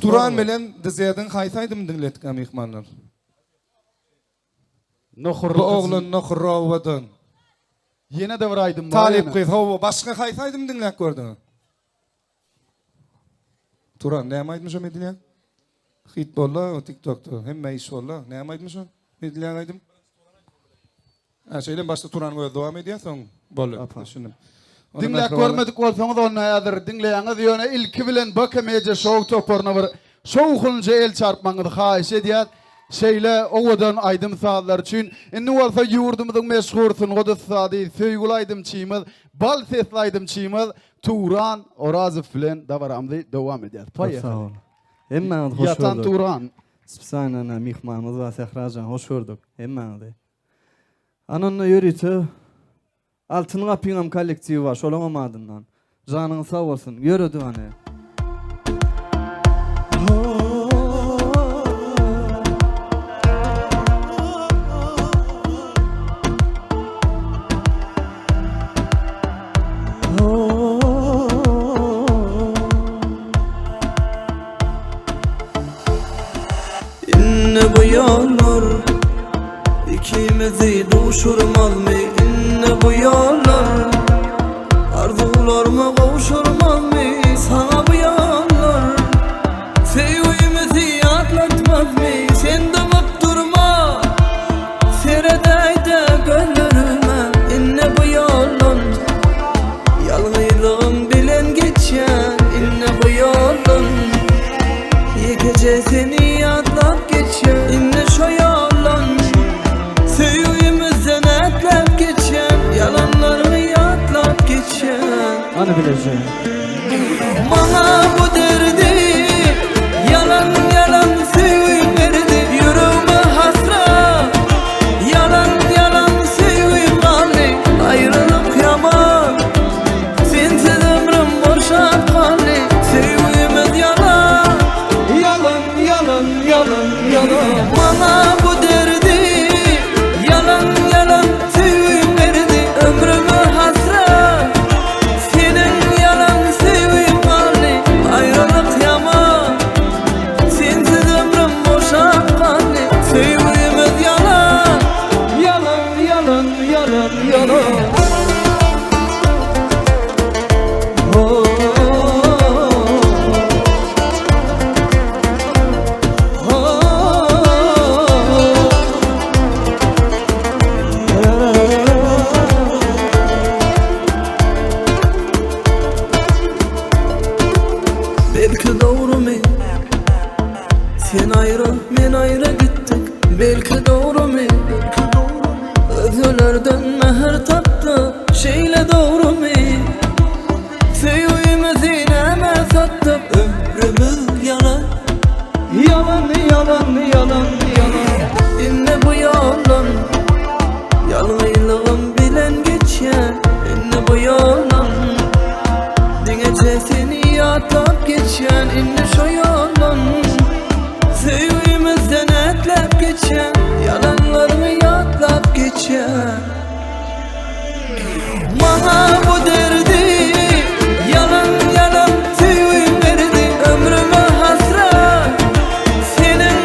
Turan bilen Dizediň haýsy aýdymyny diňletdik a myhmanlar? Nohurly Bu oglan nohurly owadan. Ýene-de bir aýdym bar. Talyp gyz, hawa, başga haýsy aýdymy diňläp gördüňiz? Turan, näme aýdym şo medilýän? Hit boldy o TikTokda, hemme iş boldy. Näme aýdym şo? Medilýän aýdym? Ha, şeýle başda Turanyň özi dowam edýär, soň boldy. Düşündim. Diňläp görmedik bolsaňyz onda häzir diňleýäňiz, ýöne ilki bilen BK Media Show toparyna bir şowhunja el çarpmagyňyzy haýyş edýäs. Şeýle owadan aýdym-sazlar üçin. Indi bolsa ýurdumyzyň meşhur sungat ussady, söýgüli aýdymçymyz, bal sesli aýdymçymyz Turan Orazow bilen dabaramyzy dowam edýäs. Köp sag bol. Hemmäňizi hoş Ýatan gördük. Turan. Spesialno myhmanymyz bar Sährajan hoş gördük hemmäňizi. Ana onda ýörite Altyn gapyňam kollektiwi bar şolaňam adyndan. Janyňyz sag bolsun. Ýöredik hany. Indi bu ýollar ikimizi duşurmazmy Indi bu ýollar arzuwlaryma gowşurmazmy Saňa bu ýollar söýgimizi ýatlatmazmy Sen dymyp durma seredäýde gözlerime Indi bu ýoldan ýalňyzlygym bilen geçýän Indi bu ýoldan Ýekeje seni ýatlap geçýän Indi şo ýoldan Söýgimizden ätläp geçýän Ýalanlaryňy ýatlap geçýän Hany bileje. Maňa bu derdi Ýalan ýalan söýgi berdi Ýüregime hasrat Ýalan ýalan söýgi galdy Aýralyk ýaman Sensiz ömrüm boşap galdy Söýgimiz ýalan Ýalan ýalan ýalan ýalan Maňa bu derdi Ýalan ýalan söýgi berdi Ömrüme hasrat Seniň ýalan söýgiň galdy Aýralyk ýaman Sensiz ömrüm boşap galdy Söýgimiz ýalan Ýalan ýalan ýalan ýalan Belki dogrumy Sen aýra men aýra gitdik Belki dogrumy Özgelerden mähir tapdy Şeýle dogrumy Söýgimizi nämä satdyk Ömrümiz ýalan Ýalan ýalan ýalan ýalan Indi bu ýoldan Ýalňyzlygym bilen geçýän Indi bu ýoldan Diňeje seni ýatlap geçýän Indi şo ýoldan Söýgimizden ätläp geçýän Ýalanlaryňy ýatlap geçýän Maňa bu derdi Ýalan ýalan söýgi berdi Ömrüme hasrat Seniň.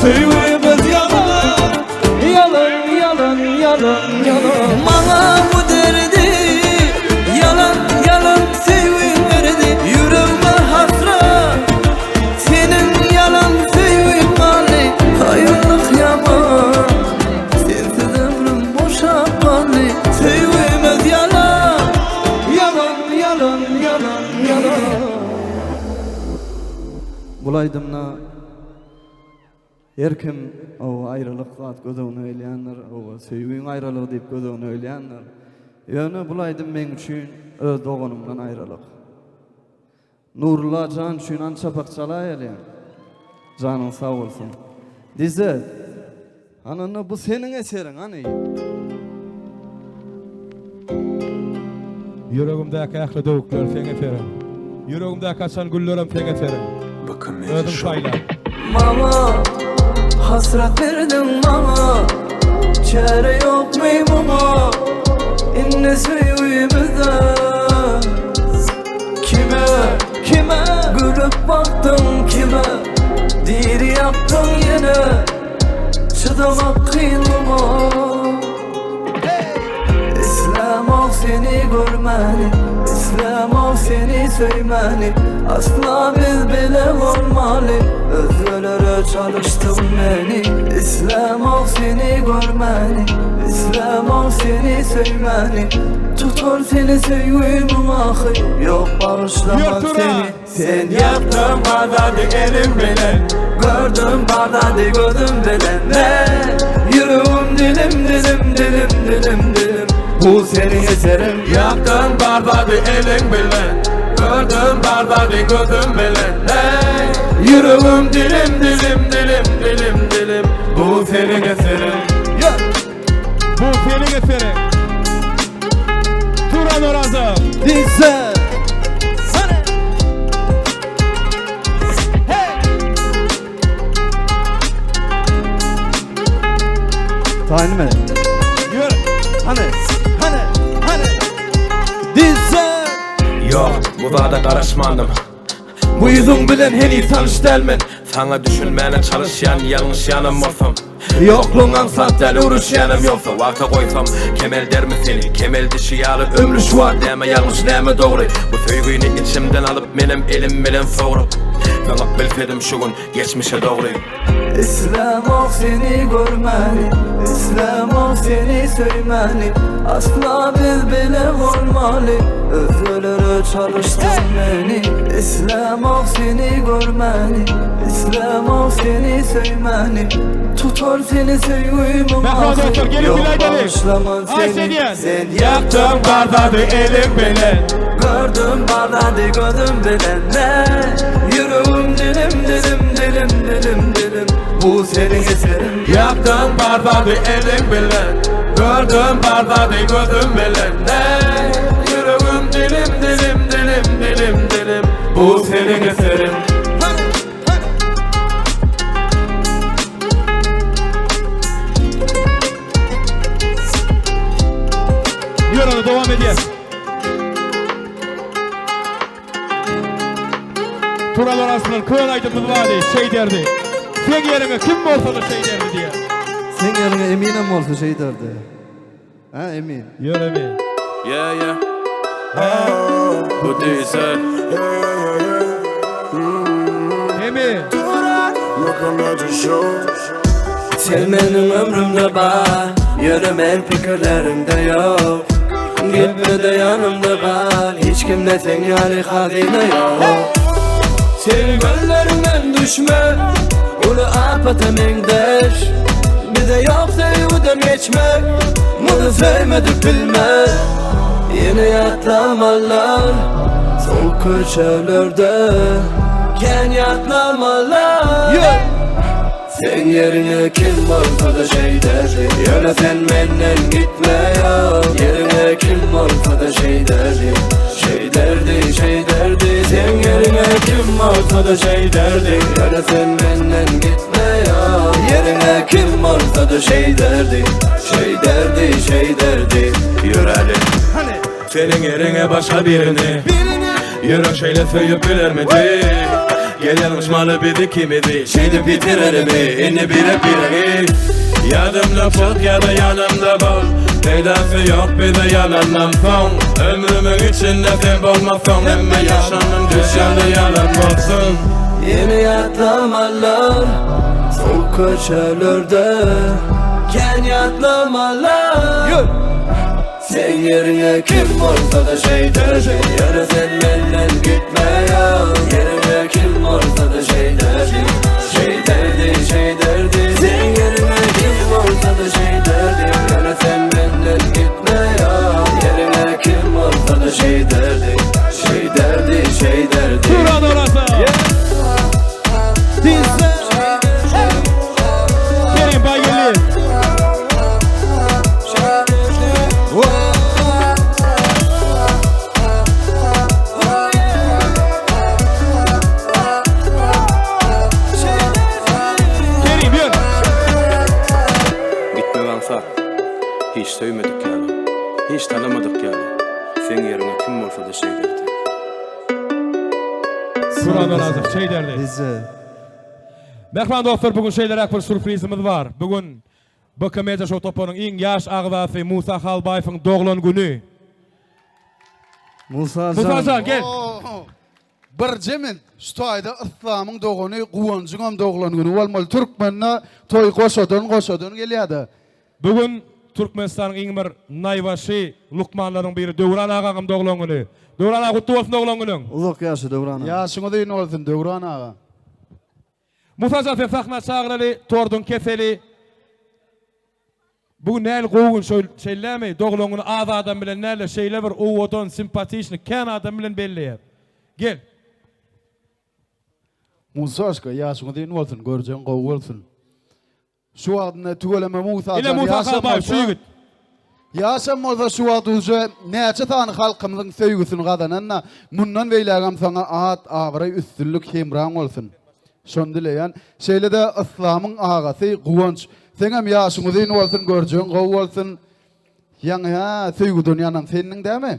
Söýgimiz ýalan, ýalan, ýalan, ýalan, ýalan. Maňa bu derdi ýalan, ýalan söýgiň berdi. Ýüregime hasrat seniň ýalan söýgiň galdy. Aýralyk ýaman, sensiz ömrüm boşa galdy. Söýgimiz ýalan, ýalan, ýalan, ýalan, ýalan. Bul aýdymda her kim oba aýralyk zat göz öňüne gelýändir, oba söýgiň aýralygy diýip göz öňüne gelýändir. Ýöne bul aýdym meň üçin öz doganymdan aýralyk. Nurulla jan üçin an çapak çalaýaly. Janyň sag bolsun. Dize. Hany onda bu seniň eseriň hany. Ýüregimdäki ähli döwükler seň eseriň. Ýüregimdäki açan güllerem seň eseriň. Özüň saýla. Maňa hasrat berdiň maňa Çäre ýokmy muňa Indi söýgimize Kime, kime Gülüp bakdyň kime Diri ýakdyň ýene Çydamak kyn muňa Islämok seni görmäni Islämok seni söýmäni Asla biz bile bolmaly Özgelere çalyşdyň meni Islämok seni görmäni Islämok seni söýmäni Tutar seni söýgimiň ahy Ýok bagyşlamaz seni Sen ýakdyň bazady elim bilen Gördüm bazady gözüm bilen Men ýüregim dilim dilim dilim dilim dilim Bu seniň eseriň Ýakdyň bazady elim bilen Gördüm bazady gözüm bilen Hey Ýüregim dilim dilim dilim dilim dilim Bu seniň eseriň Bu seniň eseriň. Turan Orazow. Dize. Taýynmy? Ýör. Hany, hany, hany. Dize. Ýok, bu zada garaşmandym. Bu ýüzüň bilen heniz tanyş däl men. Saňa düşünmäne çalyşýan, ýalňyşýanam bolsam. Ýoklugyň aňsat däl, öwreşýänem ýogsa. Wagta goýsam, kemeldermi seni, kemeldişi ýaly ömri şu wagt näme ýalňyş, näme dogry. Bu söýgini içimden alyp, menem elim bilen sogrup. Zyňyp bilsedim şu gün geçmişe dogry. Islämok seni görmäni, Islämok seni söýmäni, Asla biz bile bolmaly, Özgelere çalyşdyň meni. Islämok seni görmäni, Islämok seni söýmäni, Tutar seni söýgimiň ahy, Ýok bagyşlaman seni. Sen ýakdyň bar zady elim bilen. Gördüm bar zady gözüm bilen Men ýüregim dilim dilim dilim dilim dilim Bu seniň eseriň. Ýakdyň bar zady elim bilen. Gördüm bar zady gözüm bilen Men ýüregim dilim dilim dilim dilim dilim Bu seniň eseriň. Ýör onda dowam edýäs. Tural Orazbilen köne aýdymymyz bardy, şeý derdi. Seň ýeriňe kim bolsa-da şeý derdi diýýär. Seň ýeriňe Eminem bolsa şeý derdi. Hä Emin? Ýör Emin. Yeah yeah. Bu diýse. Emin. Sen meniň ömrümde bar, ýöne men pikirlerimde ýok. Gitme-de ýanymda gal, hiç kimde seň ýaly hazyna ýok. Sen gözleriňden düşme, uly apata meňzeş. Bize ýok söýgüden geçmek, muny söýmedik bilmez. Ýene ýatlamalar, sowuk köçelerde. Kän ýatlamalar. Seň ýeriňe kim bolsa-da şeýderdi Ýöne sen menden gitme ýok Ýeriňe kim bolsa-da şeýderdi Şeýderdi, şeýderdi Seň ýeriňe kim bolsa-da şeýderdi Ýöne sen menden gitme ýok Ýeriňe kim bolsa-da şeýderdi Şeýderdi, şeýderdi Ýöräli Seniň ýeriňe başga birini Ýürek şeýle söýüp bilermidi? Gel ýalňyşmaly biz ikimizi Şeýdip ýitirerimi indi birek biregi Ýadymdan çyk ýa-da ýanymda bol Peýdasy ýok bize ýalandan soň Ömrümiň içinde sen bolmasaň Hemme ýaşanym düş ýaly ýalan bolsun Ýene ýatlamalar Sowuk köçelerde Kän ýatlamalar Seň ýeriňe kim bolsa-da şeýderdi Ýöne sen menden gitme ýa Ýeriňe kim bolsa-da şeýderdi Şeýderdi, şeýderdi Seň ýeriňe kim bolsa-da şeýderdi Ýöne sen menden gitme ýa Ýeriňe kim bolsa-da şeýderdi Şeýderdi, şeýderdi Turan Orazow. Kerim Baýgeldiýew. Kerim ýör. Gitmek aňsat. Hiç söýmedik ýaly, hiç tanamadyk ýaly, seň ýeriňe kim bolsa-da şeýderdi. Turan Orazow şeýderdi. Mähriban dostlar, bu gün şeýleräk bir sýurprizimiz bar. Bu gün BK Media Show toparynyň iň ýaş agzasy Musa Halbaýewiň doglan güni. Musa Musa jan gel. Birje men şu taýda Yslamyň dogany Guwanjyňam doglan güni bolmaly. Türkmende toý goşadan goşadan gelýärde. Bu gün Türkmenistanyň iň bir naýbaşy lukmanlarynyň biri Döwran agaňam doglan güni. Döwran aga gutly bolsun doglan günüň. Uzak ýaşa Döwran aga. Ýaşyň uzyn bolsun Döwran aga. Musa jan seni sahna çagyraly, torduň keseli. Bu gün nähili gowy gün şo şeýlemi? Doglan güni az adam bilen dälde şeýle bir owadan, simpatiçnyý, kän adam bilen belleýär. Gel. Musaşka ýaşyň uzyn bolsun, görjeň gowy bolsun. Şu wagt indi tüweleme Musa Ine Musa Halbaýew şu ýigit. Ýaşam bolsa şu wagt uje näçe sany halkymyzyň söýgüsini gazananda mundan beýlägem saňa at, abraý, üstünlik hemraň bolsun. Şony dileýän. Şeýle-de Yslamyň agasy Guwanç seňem ýaşyň uzyn bolsun, görjegiň gowy bolsun. Ýaňy hä söýgüden ýanan sendiň dämi?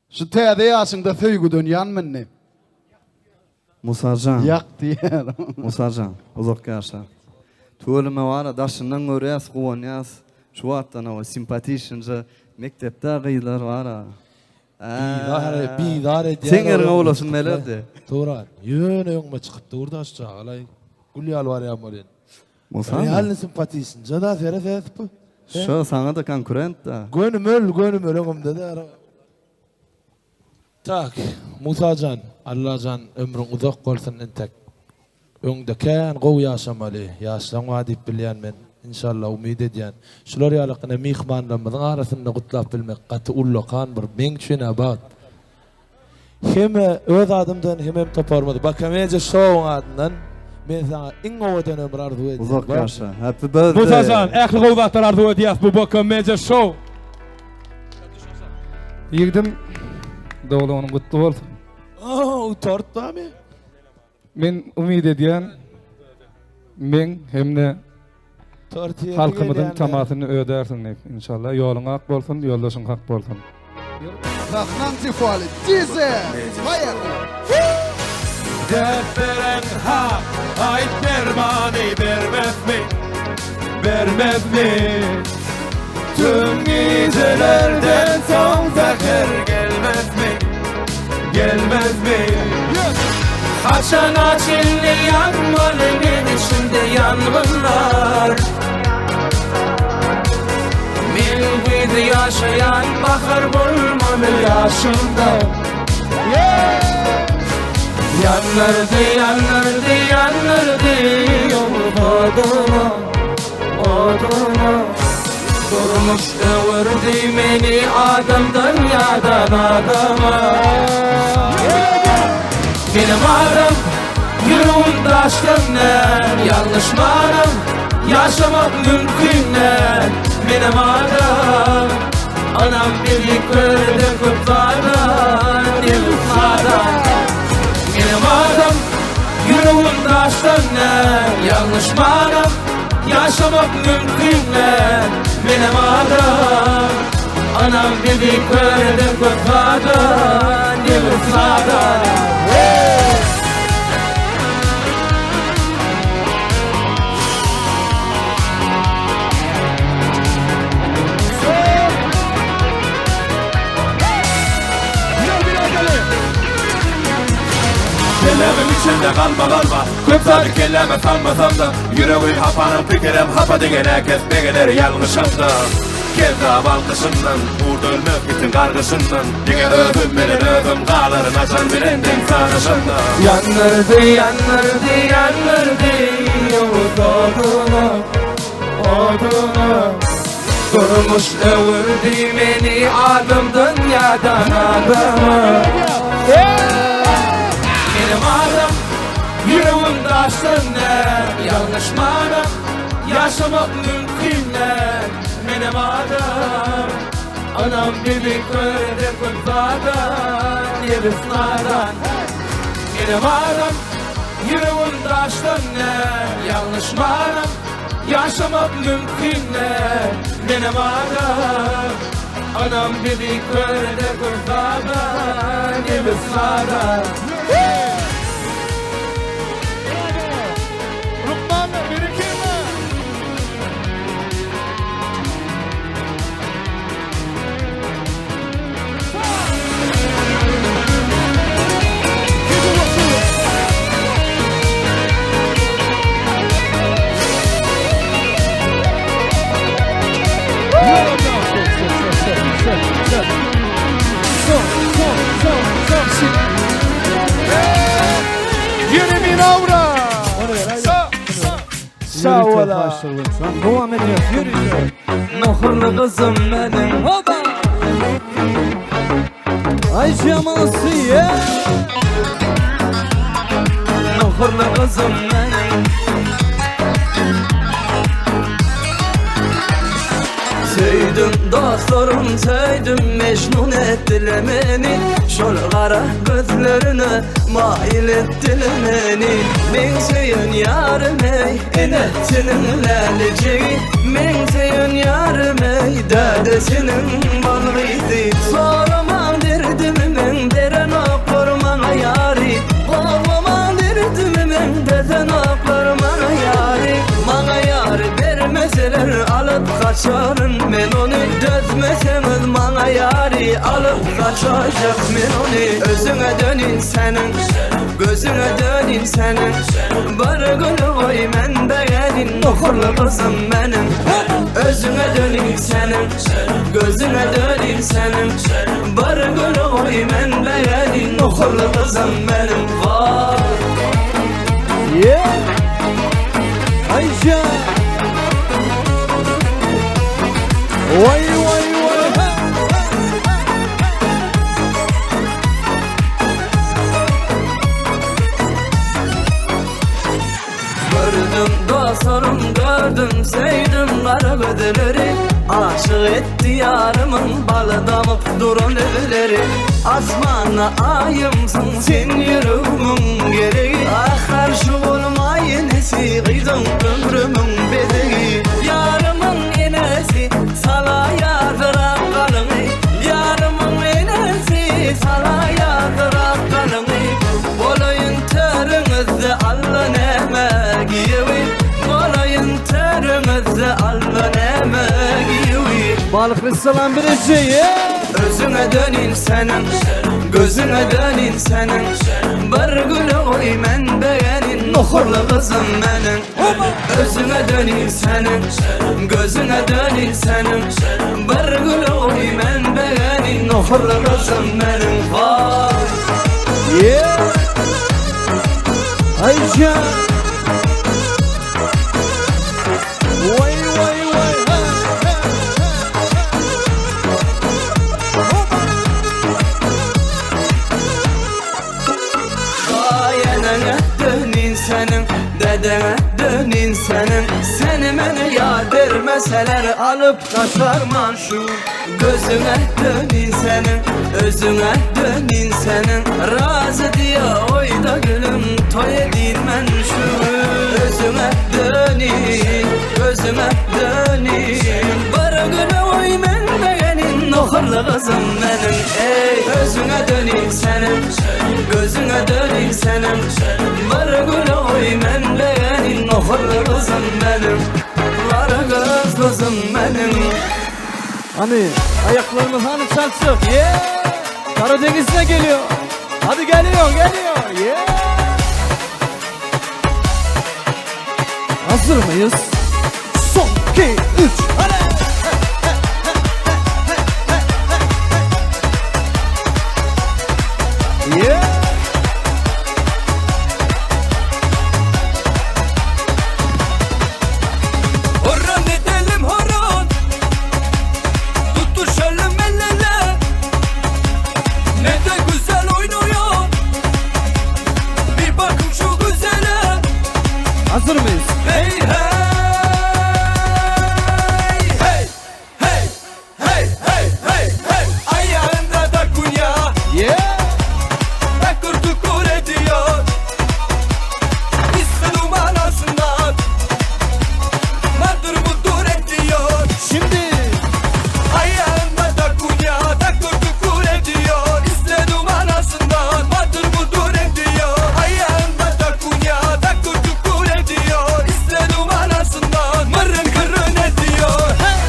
Şu täze ýaşyňda söýgüden ýanma indi. Musajan. Ýak diýýär. Musajan, uzak ýaşa. Tüweleme bara daşyndan görýäs, guwanýas. Şu wagtdan hawa simpatişnje mekdepde gyzlar bara. Bizar, bizar edýär. Seň ýeriňe bolasym gelerdi. Turan, ýöne öňüme çykyp dur-da şu çagalaý. Gül ýaly barýan bolýan. Musa. Realny simpatişnje da sere ses bu. Şo saňa-da konkurent da. Gönümel, gönümel öňümde de. Tak, Musajan, Allajan ömrüň uzak bolsun entek. Öňde kän gowy ýaşamaly, ýaşlaň bar diýip bilýän men. Inşallah umyt edýän. Şular ýaly ine myhmanlarymyzyň arasynda gutlap bilmek gaty ullakan bir meň üçin-ä bagt. Hem-ä öz adymdan hemem toparymyz Bakamediýa Show-yň adyndan men saňa iň owadan ömür arzuw edýän. Uzak ýaşa. Happy birthday. Musa jan ähli gowy zatlar arzuw edýäs bu Bakamediýa Show. Ýigdim doglan günüň gutly bolsun. Oh, tort barmy? Men umyt edýän meň hem-de halkymyzyň tamasyny ödärsiň diýip inşallah ýoluň ak bolsun ýoldaşyň hak bolsun. Sahnaň tifaly Dizel Poýehali. Dert beren hak aýt dermany bermezmi bermezmi Tüm gijelerden soň säher gelmezmi Gelmezmi Haçana çenli ýanmaly men içimde ýangynlar Men gyzy ýaşaýan bahar bolmaly ýaşymda Ýandyrdy ýandyrdy ýandyrdy oduna oduna Durmuş öwürdi meni adamdan ýadan adama Menem adam, ýüregim daşdan däl Ýalňyşmanam, ýaşamak mümkin däl Menem adam, anam bizi körde köp zada Nebis sada Menem adam, ýüregim daşdan däl Ýalňyşmanam, Ýaşamak mümkin däl menem adam Anam bizi kör eden köp zada Nebis sada Hey! Içinde galmagal bar Köp zady kelläme salmasam-da Ýüregi hapanyň pikirem hapa Diňe näkes begener ýalňyşamda Kezzap alkyşyndan Gurt ölmez itiň gargyşyndan Diňe özüm bilen özüm galaryn Ajal bilen deň sanaşamda. Ýandyrdy, ýandyrdy, ýandyrdy Ýowuz oduna, oduna Durmuş öwürdi meni adamdan ýadan adama Menem adam, ýüregim daşdan däl Ýalňyşmanam, ýaşamak mümkin däl Menem adam, anam bizi kör eder köp zada Nebis nadan Menem adam, ýüregim daşdan däl Ýalňyşmanam, Ýaşamak mümkin däl menem adam Anam bizi kör eder köp zada Nebis nadan. Lukmanlar berekella. Ýene Aura. Sag bola. Dowam edýäs ýörite. Nohurly gyzym meniň. Hoba! Ay jamalsy yeah. Nohurly gyzym meniň. Söýdüm dostlarym söýdüm Mejnun etdiler meni Şol gara gözlerine maýyl etdiler meni Meň söýen ýarym eý enesiniň lälijigi Meň söýen ýarym eý dädesiniň bal gyzy Soramaň derdimi meň berenoklar maňa ýary Gozgamaň derdimi meň desenoklar maňa ýary Maňa ýary bermeseler alyp gaçaryn men ony Dözmeseňiz maňa ýary alyp gaçajak men ony Özüňe dönin seniň gözüňe dönin seniň Bir güni goý men begenin nohurly gyzym meniň Özüňe dönin seniň gözüňe dönin seniň Bir güni goý men begenin nohurly gyzym meniň Vay Yeah. Ayşe. Vay vay vay. Ha, ha, ha. Gördüm dostlarım gördüm söýdüm gara gözleri Aşyk etdi ýarymyň baly damyp duran lebleri Asmanda aýymsyň sen ýüregimiň geregi Ah garşy bolmaý enesi gyzyň ömrümiň bezegi Ýarymyň enesi sala ýazyrak galyňy Ýarymyň enesi sala ýazyrak galyňy Bolaýyn törüňizde Alla näme giýewi Bolaýyn törüňizde Alla näme giýewi Balyk restoran birinji. Yeah. Özüňe dönin seniň Gözüňe dönin seniň Bir güni goý men begenin Nohurly gyzym meniň Özüňe dönin seniň Gözüňe dönin seniň Bir güni goý men begenin Nohurly gyzym meniň Vay Yeah. Ayşe. Vay vay vay. Ha, ha, ha, ha. Hoba. Gaýeneňe dönin seniň Dedeňe dönin seniň Seni meni ýar bermeseler Alyp gaçarman şu Gözüňe dönin seniň Özüňe dönin seniň Razy diýe oýda gülüm Toý edin men şu Özüňe dönin Gözüňe dönin Bir güni oý men begenin Nohurly gyzym meniň Ey özüňe dönin seniň Gözüňe dönin seniň Bir güni oý men begenin Nohurly gyzym meniň Gara göz gyzym meniň Hani ayaklarımız hani çalsın. Yeah. Karadeniz'e geliyor. Hadi geliyor geliyor. Yeah. Hazır mıyız? Son, 2, 3, hadi! Yeah! Horon edelim horon Tutuşalım el ele Ne de güzel oynuyor Bir bakın şu güzele Hazır mıyız? Hey hey Hey hey hey hey hey hey Ayağında da kunya Yeah! Takır tukur ediyor İstedim anasından Vardır mudur ediyor Şimdi Ayağında da kunya takır tukur ediyor İstedim anasından Vardır budur ediyor Ayağında da kunya takır tukur ediyor İstedim anasından Mırın kırın ediyor Hey!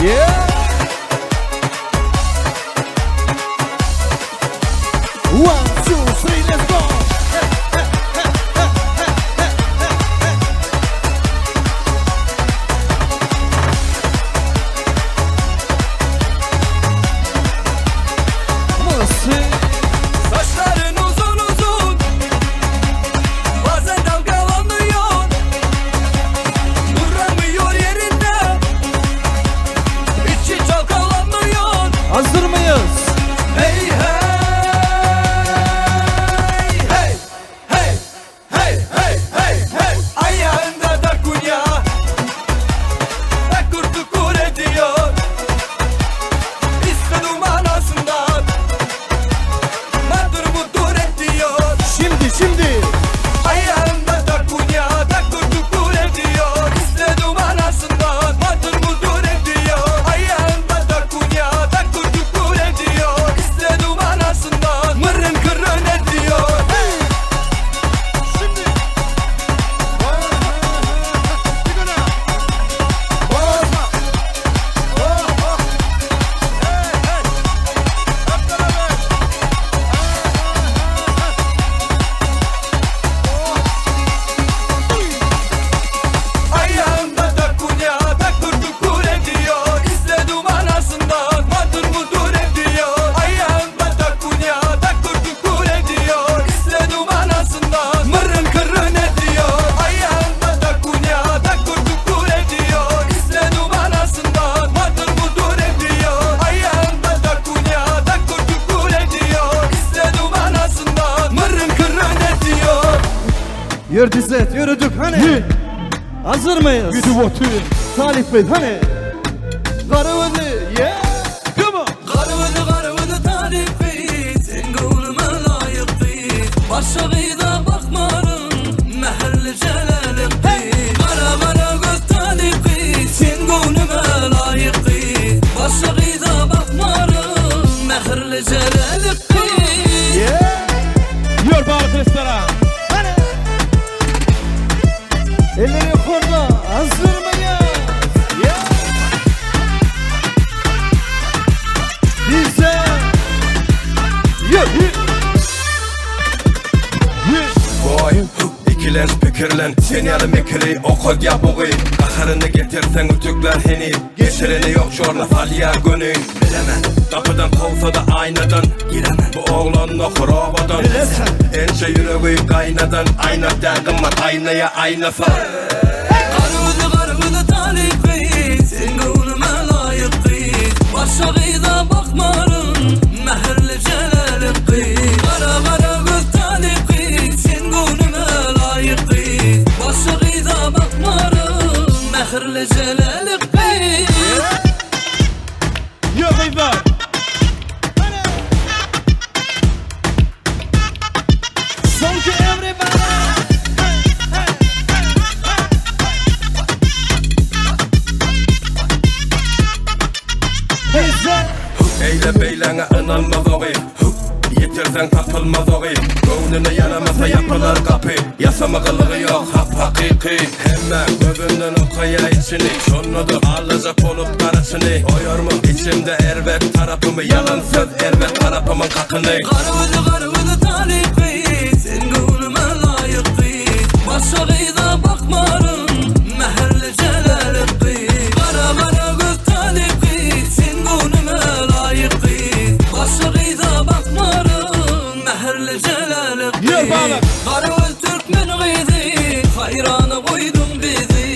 Yeah! One, two, three, let's go! Mısır. Saçların uzun uzun Bazen dalgalanıyor Duramıyor yerinde İçi çalkalanıyor Hazır mıyız? Hey hey hey hey hey hey hey hey Ayağında da kunya Takır tukur ediyor İstedim anasından Vardır budur ediyor Şimdi şimdi. Ayağında da kunya takır tukur ediyor İstedim anasından Vardır budur ediyor Ayağında da kunya takır tukur ediyor İstedim anasından Mırın kırın ediyor Hey! Şimdi. Bozma. Oh, oh. Hey, hey. Hep beraber. Ayağında da kunya takır tukur ediyor İstedim anasından Vardır budur ediyor Ayağında da kunya takır tukur ediyor İstedim anasından Mırın kırın ediyor Ayağında da kunya takır tukur ediyor İstedim anasından Vardır budur ediyor Ayağında da kunya takır tukur ediyor İstedim anasından Mırın kırın ediyor Yürü İzzet, yürüdük hani. Hazır mıyız? Güdü botu. Talip Bey hani. Garıvılı, yeah. Come on. Garıvılı garıvılı talibi Sen gönlüme layık değil Başa gıyda bakmarım Meherli celalik değil Kara kara göz talibi Sen gönlüme layık değil Başa gıyda bakmarım Meherli celalik değil Yeah. Ýör balyk restoran. Hani. Elleri yukarıda. Hazır mıyız? Yeah. Bize. Yürü. Boy, ikilen pikirlen Sen ýaly mekiri okadýa bugy Gaharyny getirseň ütükler heni Geçireni yok şorla salýar göni Bilemen Gapydan kowsa da aýnadan Giremen Bu oglan nohur obadan Ençe ýüregi gaýnadan Aýna däl gymmat aýnaýa aýna sal Garıvılı garıvılı talibi Sen gönlüme layık değil Başa gıyda bakmarım Meherli celalik değil Kara kara göz talibi Sen gönlüme layık değil Başa gıyda bakmarım Meherli celalik değil Ýör gyzlar. Son ki everybody. Bize. Eýle beýläňe ynanmaz ogy Ýetirseň tapylmaz ogy Göwnüne ýaramasa ýapylar gapy Ýasama gylygy ýok hap hakyky Hemme gözünden okaýa içini Şonda-da alajak bolup garaçyny Oýarmy içimde erbet tarapymy Ýalan söz erbet tarapymyň kakyny Garıvılı garıvılı talibi jelaly gyz. Garagöz türkmen gyzy, haýrana goýduň bizi.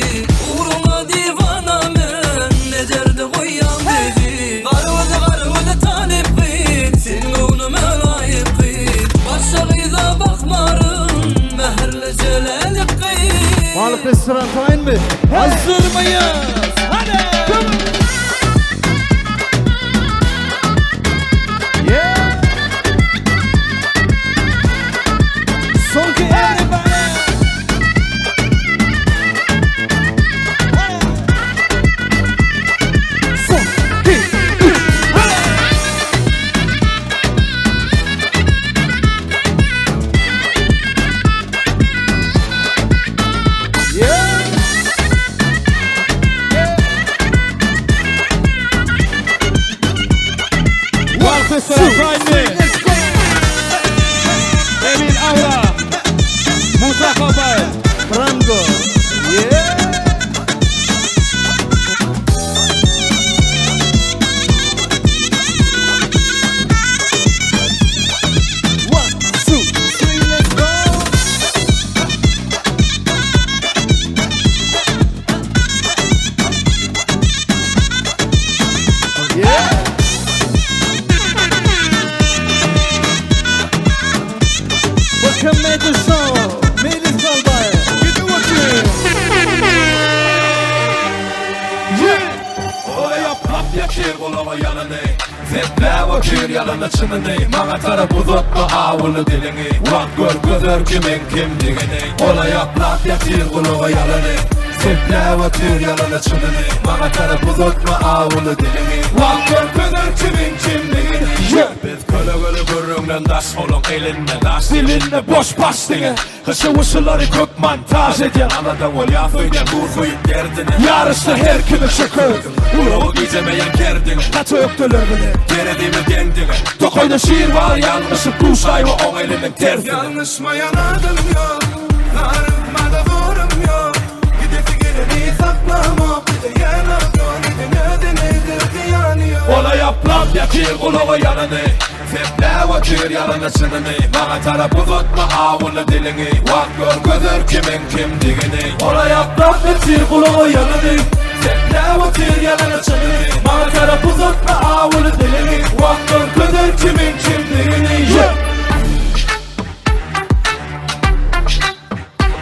Ugruňa diwana men, ne derde goýýaň bizi. Garagöz, garagöz talyp gyz, sen göwnüme laýyk gyz. Başga gyza bakmaryn, mähirli jelaly gyz. Balyk restoran taýynmy? Hazyrmyýz? Hadi! Soňky everybody! Son, iki, üç, hadi! Yeah! Balyk restoran taýynmy? Let's go! Emin Aura. Musa Kabaýew. Frango! Yeah! One, two, three, let's go! Yeah! Welcome to the show! Melis Kalbayev! Gidip otyr. Yeah. Ola ýaplap ýatyr gulaga ýalany Sepläp otyr ýalany çynyny Maňa tarap uzatma awuly diliňi Wagt görkezer kimiň kimdigini Ola ýaplap ýatyr gulaga ýalany Sepläp otyr ýalany çynyny Maňa tarap uzatma awuly diliňi Wagt görkezer kimiň kimdigini Yeah. Biz kölegeli gürrüňden daş olaň elinde daş Dilinde boş baş diňe. Hyşy-wyşylary köp montaj edýän. Alada bolýar söýýän dur söýüp derdine Ýaryşda her kimi çökerdiň. Ulagy gijemeýän kerdiň Gaty ökdeler bile. Geredimi deňdiňe Tokaýda şir bar ýalňyşyp duşaýma oň eliniň tersine. Ýalňyşmaýan adam ýok, Zarykmada zorum ýok. Gidesi geleni saklamok, Gidýän ak ýol eden özünedir zyýany ýok. Ola ýaplap ýatyr gulaga ýalany Sepläp otyr ýalany çynyny Maňa tarap uzatma awuly diliňi Wagt görkezer kimiň kimdigini Ola ýaplap ýatyr gulaga ýalany Sepläp otyr ýalany çynyny Maňa tarap uzatma awuly diliňi Wagt görkezer kimiň kimdigini Yeah!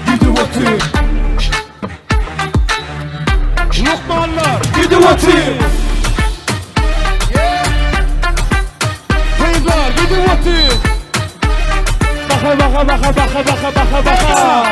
Gidip otyr. Lukmanlar. Gidip otyr. Gyzlar gidip otyr. Baka baka baka baka baka baka baka.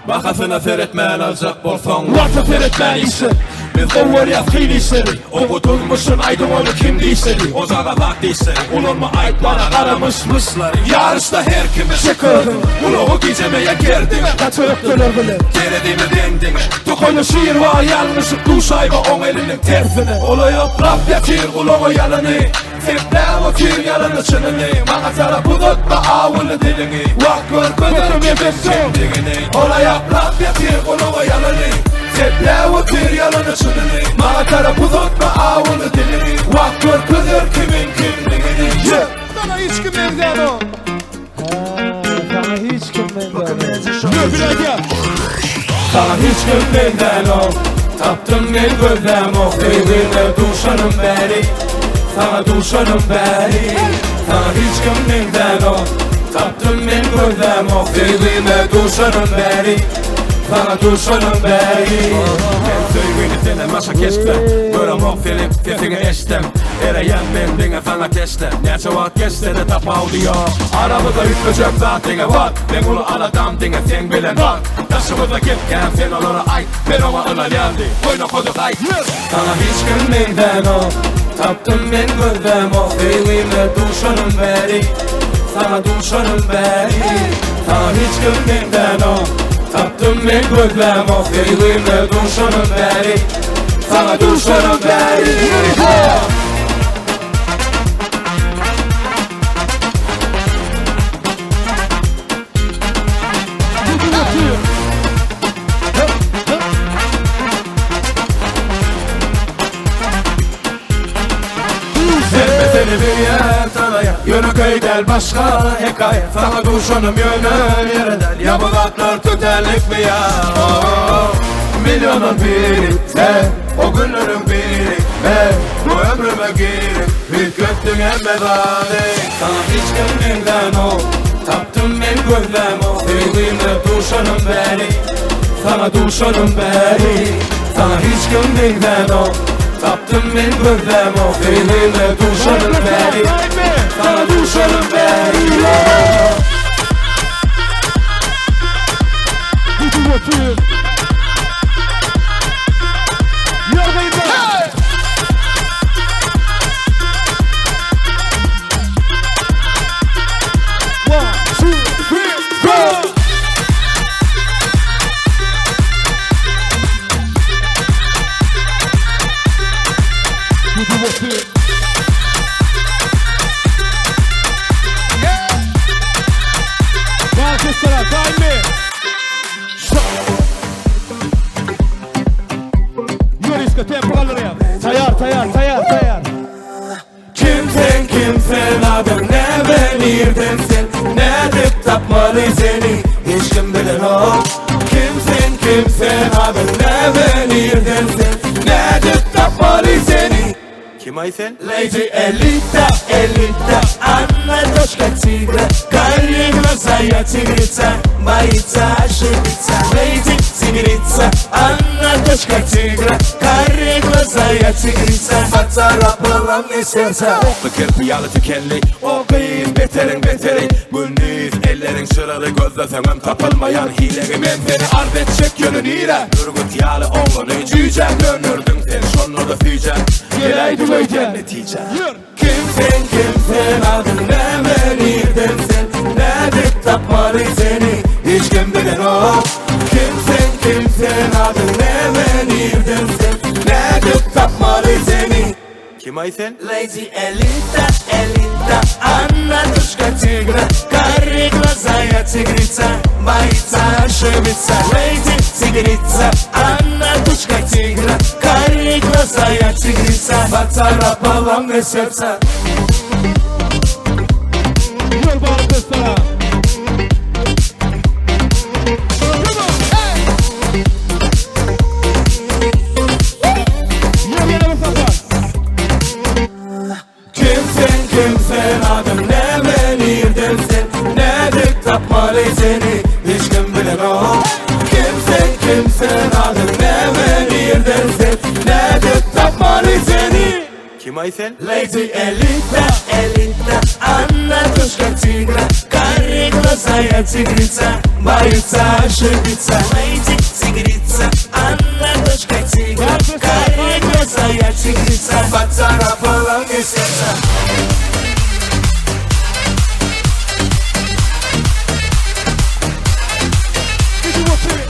Bahasyna seretmän aljak bolsaň Wagta seretmän işi Biz gowarýas hil işleri Ogu durmuşun aýdyň ony kim diýşeli Ojaga zat diýşleri Ulanma aýt bana garamış myşlary Ýaryşda her kimi Çekerdiň. Ulagy gijemeýän kerdiňe Gaty ökdeler bile. Geredimi deňdiňe Tokaýda şir bar ýalňyşyp duşaýma oň eliniň tersine. Ola ýaplap ýatyr gulaga ýalany Sepläp otyr ýalany çynyny Maňa tarap uzatma awuly diliňi Wagt görkezer kimiň kimdigini Ola ýaplap ýatyr gulaga ýalany Sepläp otyr ýalany çynyny Maňa tarap uzatma awuly diliňi Wagt görkezer kimiň kimdigini Yeah! Sana hiç kim meňzänok. Sana hiç kim meňzänok. Sana hiç kim meňzänok Tapdym men gözlämok Söýgüme duşanym bäri Sana duşanym bäri Sana hiç kim meňzänok Tapdym men gözlämok Söýgüme duşanym bäri Sana duşanym bäri Men söýgüni senden başga keşpde Göremok seni sesiňi eşdem Ereýän men diňe sana teşne Näçe wagt geçse-de tapawudy ýok Aramyzda üýtgejek zat diňe wagt Men uly aladam diňe sen bilen wagt Daşymyzda gepkän sen olara aýt Men oňa ynanýan diý Goý nokady gaýt Sana hiç kim meňzänok Tapdym men gözlämok Söýgüme duşanym bäri Sana duşanym bäri Sana hiç kim meňzänok Tapdym men gözlämok Söýgüme duşanym bäri Sana duşanym bäri Gidip otyr. Hemme seni bilýär tanaýar Ýönekeý däl. däl başga hekaýa Saňa duşanym ýöne ýere däl Ýa bu zatlar tötänlikmi ýa Milliondan biri sen O günleriň biri men Bu ömrüme girip Üýtgetdiň hemme zady Saňa hiç kim meňzänok Tapdym men gözlämok Söýgime duşanym bäri Saňa duşanym bäri Saňa hiç kim meňzänok Tapdym men gözlämok Söýgime duşanym bäri Saňa duşanym bäri Gidip otyr. Ýörgünler. One, two, three, go! Gidip otyr. Galatasaray, time Ýöriska tempo galdyrýar. Taýar, taýar, taýar, taýar. Kim sen kim sen adyň näme nirden sen Nädip tapmaly seni hiç kim bilenok Kim sen kim sen adyň näme nirden sen Nädip tapmaly seni Kim aý sen? Lady Elita, Elita, Anna дочка тигра Карие глаза, я тигрица, боится ошибиться Леди тигрица, Анна дочка тигра Карие глаза, я тигрица Поцарапала мне сердце Okly kirpi ýaly tikenli O gyz beteriň beteri Gündiz elleriň çyraly Gözleseňem tapylmaýan hilegi Men seni arz etjek ýöne nirä Bürgüt ýaly oglany jüýjä Döndürdiň sen şonda-da süýjä Geläýdi öýdýän netijä Kim sen kim sen adyň näme nirden sen Nädip tapmaly seni hiç kim bilenok Kim sen kim sen adyň näme nirden sen Nädip tapmaly seni Kim aý sen? Lady Elita, Elita, Anna дочка тигра Карие глаза, я тигрица, боится ошибиться Леди тигрица, Анна дочка тигра Карие глаза, я тигрица, поцарапала мне сердце Ýör Galatasaray. Ýör ýene bir sapar. Kim sen kim sen adyň näme nirden sen Nädip tapmaly seni hiç kim bilenok Kim sen kim sen adyň näme nirden sen Nädip tapmaly seni Kim aý sen? Lady Elita, Elita, Anna дочка тигра Карие глаза, я тигрица, боится ошибиться Леди тигрица, Анна дочка тигра Карие глаза, я тигрица, поцарапала мне сердце Gidip otyr.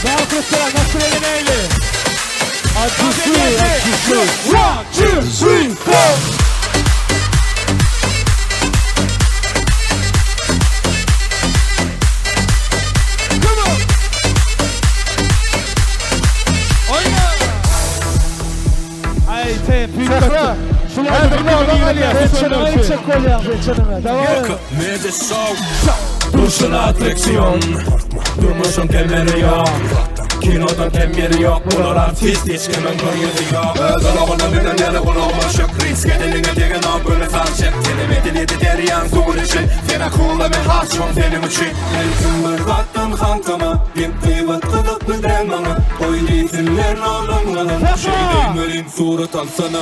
Galatasaray nasıl eğleneyli? Acısı, acısı. One, two, three, four. Come on. Oýna. Aý, sen Sähra. Sen çynyňa bolýaň, sen çynyňa. Dawam et. Mede show Durşuna atraksiyon Durmuşun kemeri yok Kinodan kem ýeri yok Bular artist hiç kimiň bir ýüzi yok Öz ulagyna münen ýaly gulagyma şök Risk edeniňe degen o böyle sar çek Senem edilýedi derýaň suwun içi Sen akula men haşon seniň üçin Elkim bir zatdan hantama Gep gyýbat gyzykly däl maňa Goý diýsinler olan galan Şeýdeyim welin surat alsana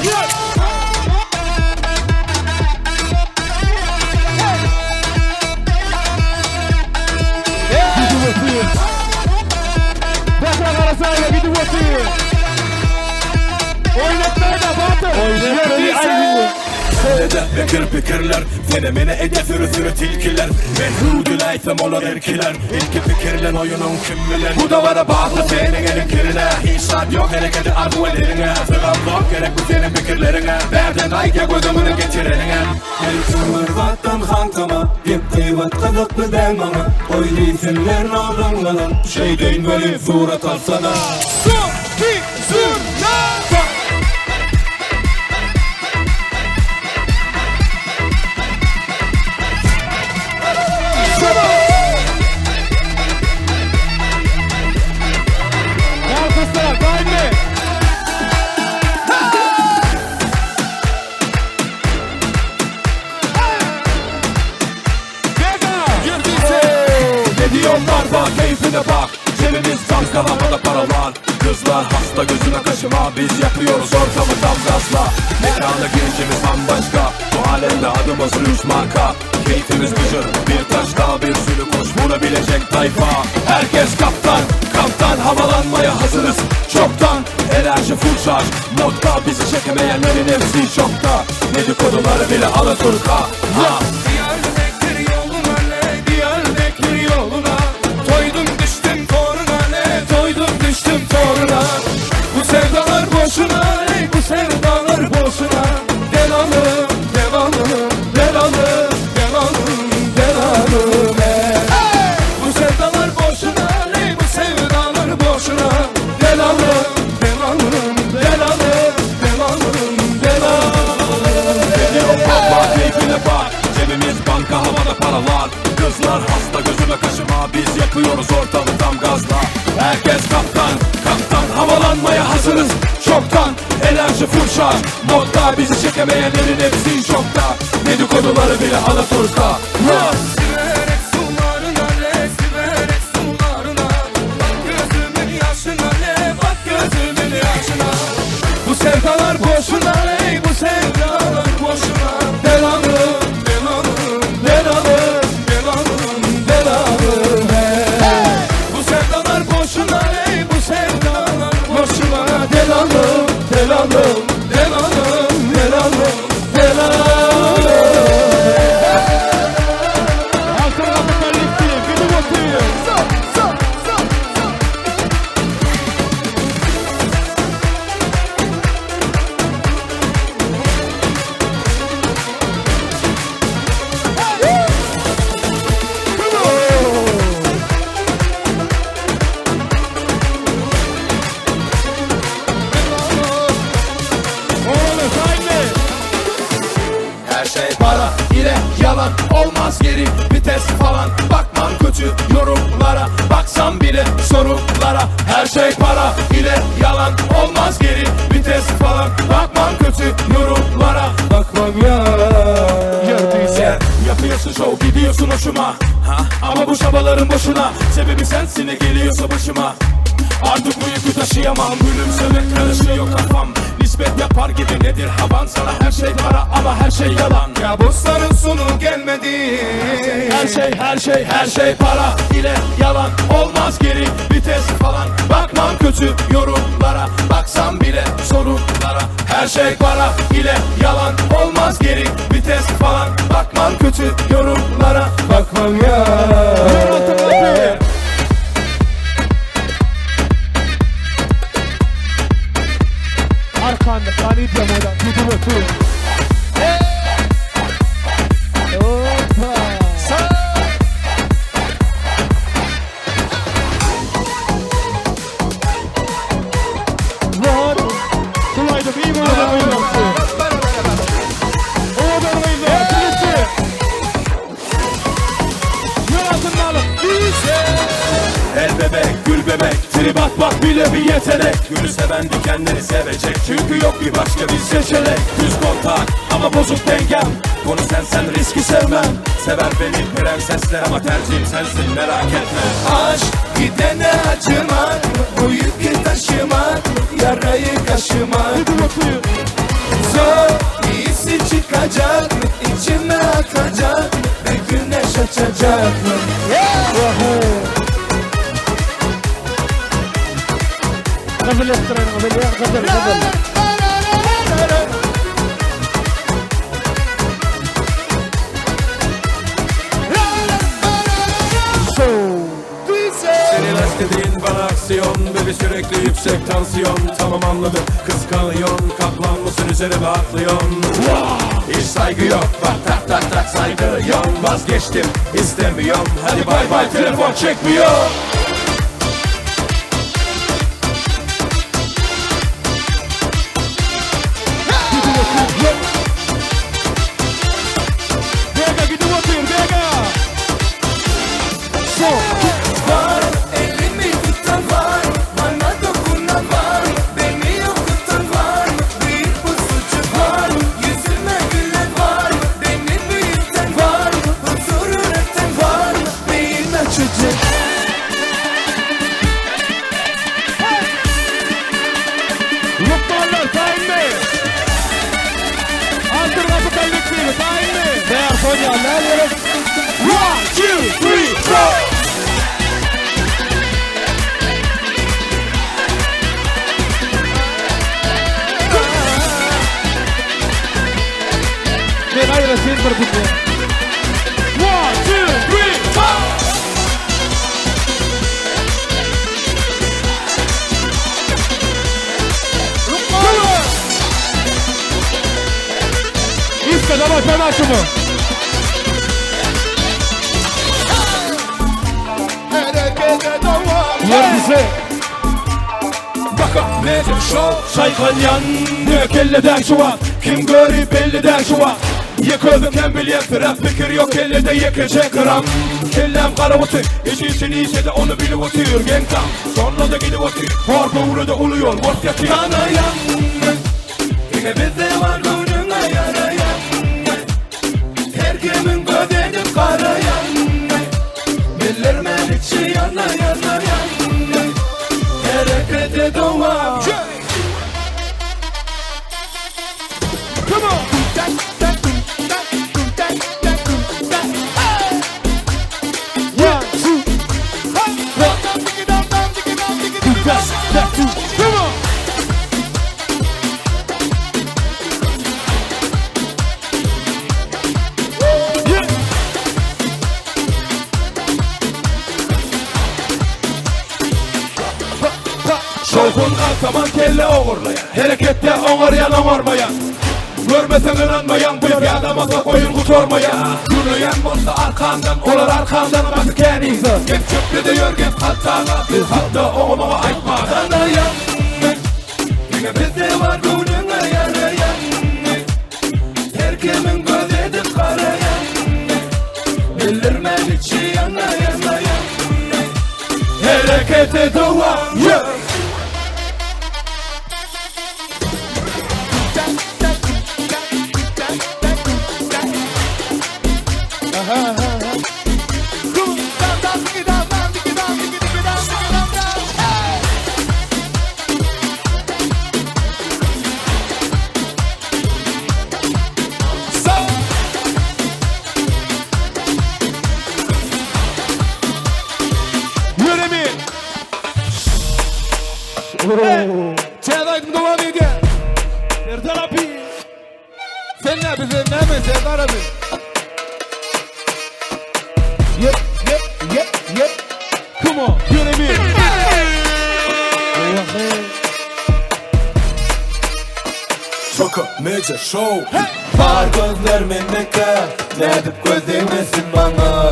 Gidip otyr. Sähra Garasaýewa gidip otyr. Oýnatmaýda Batyr. Oýnatmaýda. Sende pikir pikirler Sene mene ede sürü sürü tilkiler Men hüwdüläýsem olar erkiler Ilki pikirlen oýunyň kim bilen Bu da bara bagly seniň elin kirine Hiç zat ýok hereketi arzuw edeniňe Sygam zok. Gerekmi seniň pikirleriňe Bärden aýdýa göz öňüne getireniňe Her kim bir zatdan hantama Gep gybat gyzykly däl maňa Goý diýsinler nalanlanan Şeýdeýin weli surat alsana. Su, ki, zurna! Alkyslar, daýmy! Ne diyorlar bak keyfine bak Cebimiz banka havada paralar Kızlar hasta gözüne kaşıma Biz yapıyoruz ortamı tam gazla Mekana girişimiz bambaşka Bu alemde adımız lüks marka Keyfimiz gıcır Bir taş daha bir sürü kuş vurabilecek tayfa Herkes kaptan kaptan havalanmaya hazırız Çoktan enerji full şarj Modda bizi çekemeyenlerin hepsi şokta Dedikoduları bile Alaturka Ha Diyarbakır yoluna ne Diyarbakır yoluna Toydum düştüm toruna ne Toydum düştüm toruna Bu sevdalar boşuna ey bu sevdalar boşuna Delalım delalım delalım delalım delalım ey. Bu sevdalar boşuna ey bu sevdalar boşuna Delalım delalım delalım delalım delalım Gidiyor baba keyfine bak Cebimiz banka havada paralar Kızlar hasta gözüme kaşıma Biz yakıyoruz ortalığı tam gazla Herkes kaptan kaptan havalanmaya hazırız Çoktan enerji full şarj Modda bizi çekemeyenlerin hepsi şokta Dedikoduları bile Alaturka Ha! Siverek sularına le, siverek sularına Bak gözümün yaşına le, bak gözümün yaşına Bu sevdalar boşuna ey bu sevdalar boşuna Delalım, delalım, delalım, delalım, delalım hey. Bu sevdalar boşuna ey bu sevdalar boşuna Delalım, delalım, delalım, delalım, delalım Altın kapı kollektivi, gidip oturuyor. Oğlum, haydi! Her şey para ile yalan olmaz geri vites falan Bakmam kötü yorumlara baksam bile sorulara Her şey para ile yalan olmaz geri vites falan Bakmam kötü yorumlara Bakmam ya Sen yapıyorsun şov gidiyorsun hoşuma ha? Ama bu çabaların boşuna Sebebi sensin ne geliyorsa başıma Artık bu yükü taşıyamam Gülümsemek karışıyor kafam Nispet yapar gibi nedir havan Sana her şey para ama her şey yalan Kabusların sonu gelmedi Her şey her şey her şey para ile yalan olmaz geri vites falan Bakmam kötü yorumlara baksam bile sorunlara Her şey para ile yalan olmaz geri vites falan Bakmam kötü yorumlara Bakmam ya Altın kapı! Arkanda, kanidya moda, gidip otur. Hoppa! Var. Sulaydım, iyi mi oynadın? Oğuzhan Bey'le, birlikte. Yol altında alın. El bebek, gül bebek, trip atmak bile bir yetenek Gülü seven dikenleri sevecek Çünkü yok bir başka bir seçenek Düz kontak ama bozuk dengem Konu sensen riski sevmem Sever beni prensesler ama tercihim sensin merak etme Aşk gidene acımak mı? Bu yükü taşımak mı? Yarayı kaşımak mı? Zor iyisi çıkacak mı? İçime akacak mı? Ve güneş açacak mı? Kızıl ettirelim, kızıl ya, kızıl, kızıl. Senin aşk dediğin bana aksiyon Ve bir sürü. Sürekli yüksek tansiyon Tamam anladım kıskanıyorsun Kaplan mısın üzerime atlıyorsun Hiç saygı yok bak tak tak tak saydırıyorsun Vazgeçtim istemiyorum Hadi bay bay telefon çekmiyor Vega gidip otur Vega. Var elimi tutan var Bana dokunan var Beni okutan var Bir pusucu var Yüzüme gülen var Beni büyüten var Huzur üreten var Beyin açıcı Lukmanlar tayin mi? Altın kapı kollektivi tayin mi? Değer Sonya nerede? One, two, three, four. Men aýratyn bir dünýä. One, two, three, four. Iska dawaj penaçımı. Herekete dowam. Ýerdisi. Baka Major Show Çaykalyan Ne kelleden şu an Kim görü belliden şu an Ye közüm kem bilýän Rap pikir yok ellede yekece gram Kellem kara otur İşi için iyiyse de onu bilip otur Genk tam Sonra da gidip otur Hor doğru da ulu yol Bot yatıyor Kanayan Yine bizde var gönlüne yarayan Her kimin göz edip karayan Bilirmen içi yana yana yan Harekete devam Come on. One, two, one, two, come on. Yeah. Şovhun kalkaman kelle oğurlayan Herekette oňarýan oňarmaýan Görmesen inanmayan bu ýadamasa goýun gutarmaýan Gürleýän bolsa arkandan olar arkandan baky känize Gep çöplede ýör gep haltana Biz halta oňamaga aýtma Kanayan Yine bizde var gönlüne yarayan Her kimin göz edip karayan Bilirmen içi yana yana yan Herekete dowam yeah. Ýöremi. Täze aýdym dowam edýär. Serdar abi. Sen ne bize näme Serdar abi? Yep, yep, yep, yep. Come on, ýöremi. Şoka Major Show Var gözler mendeki Nädip göz değmesin bana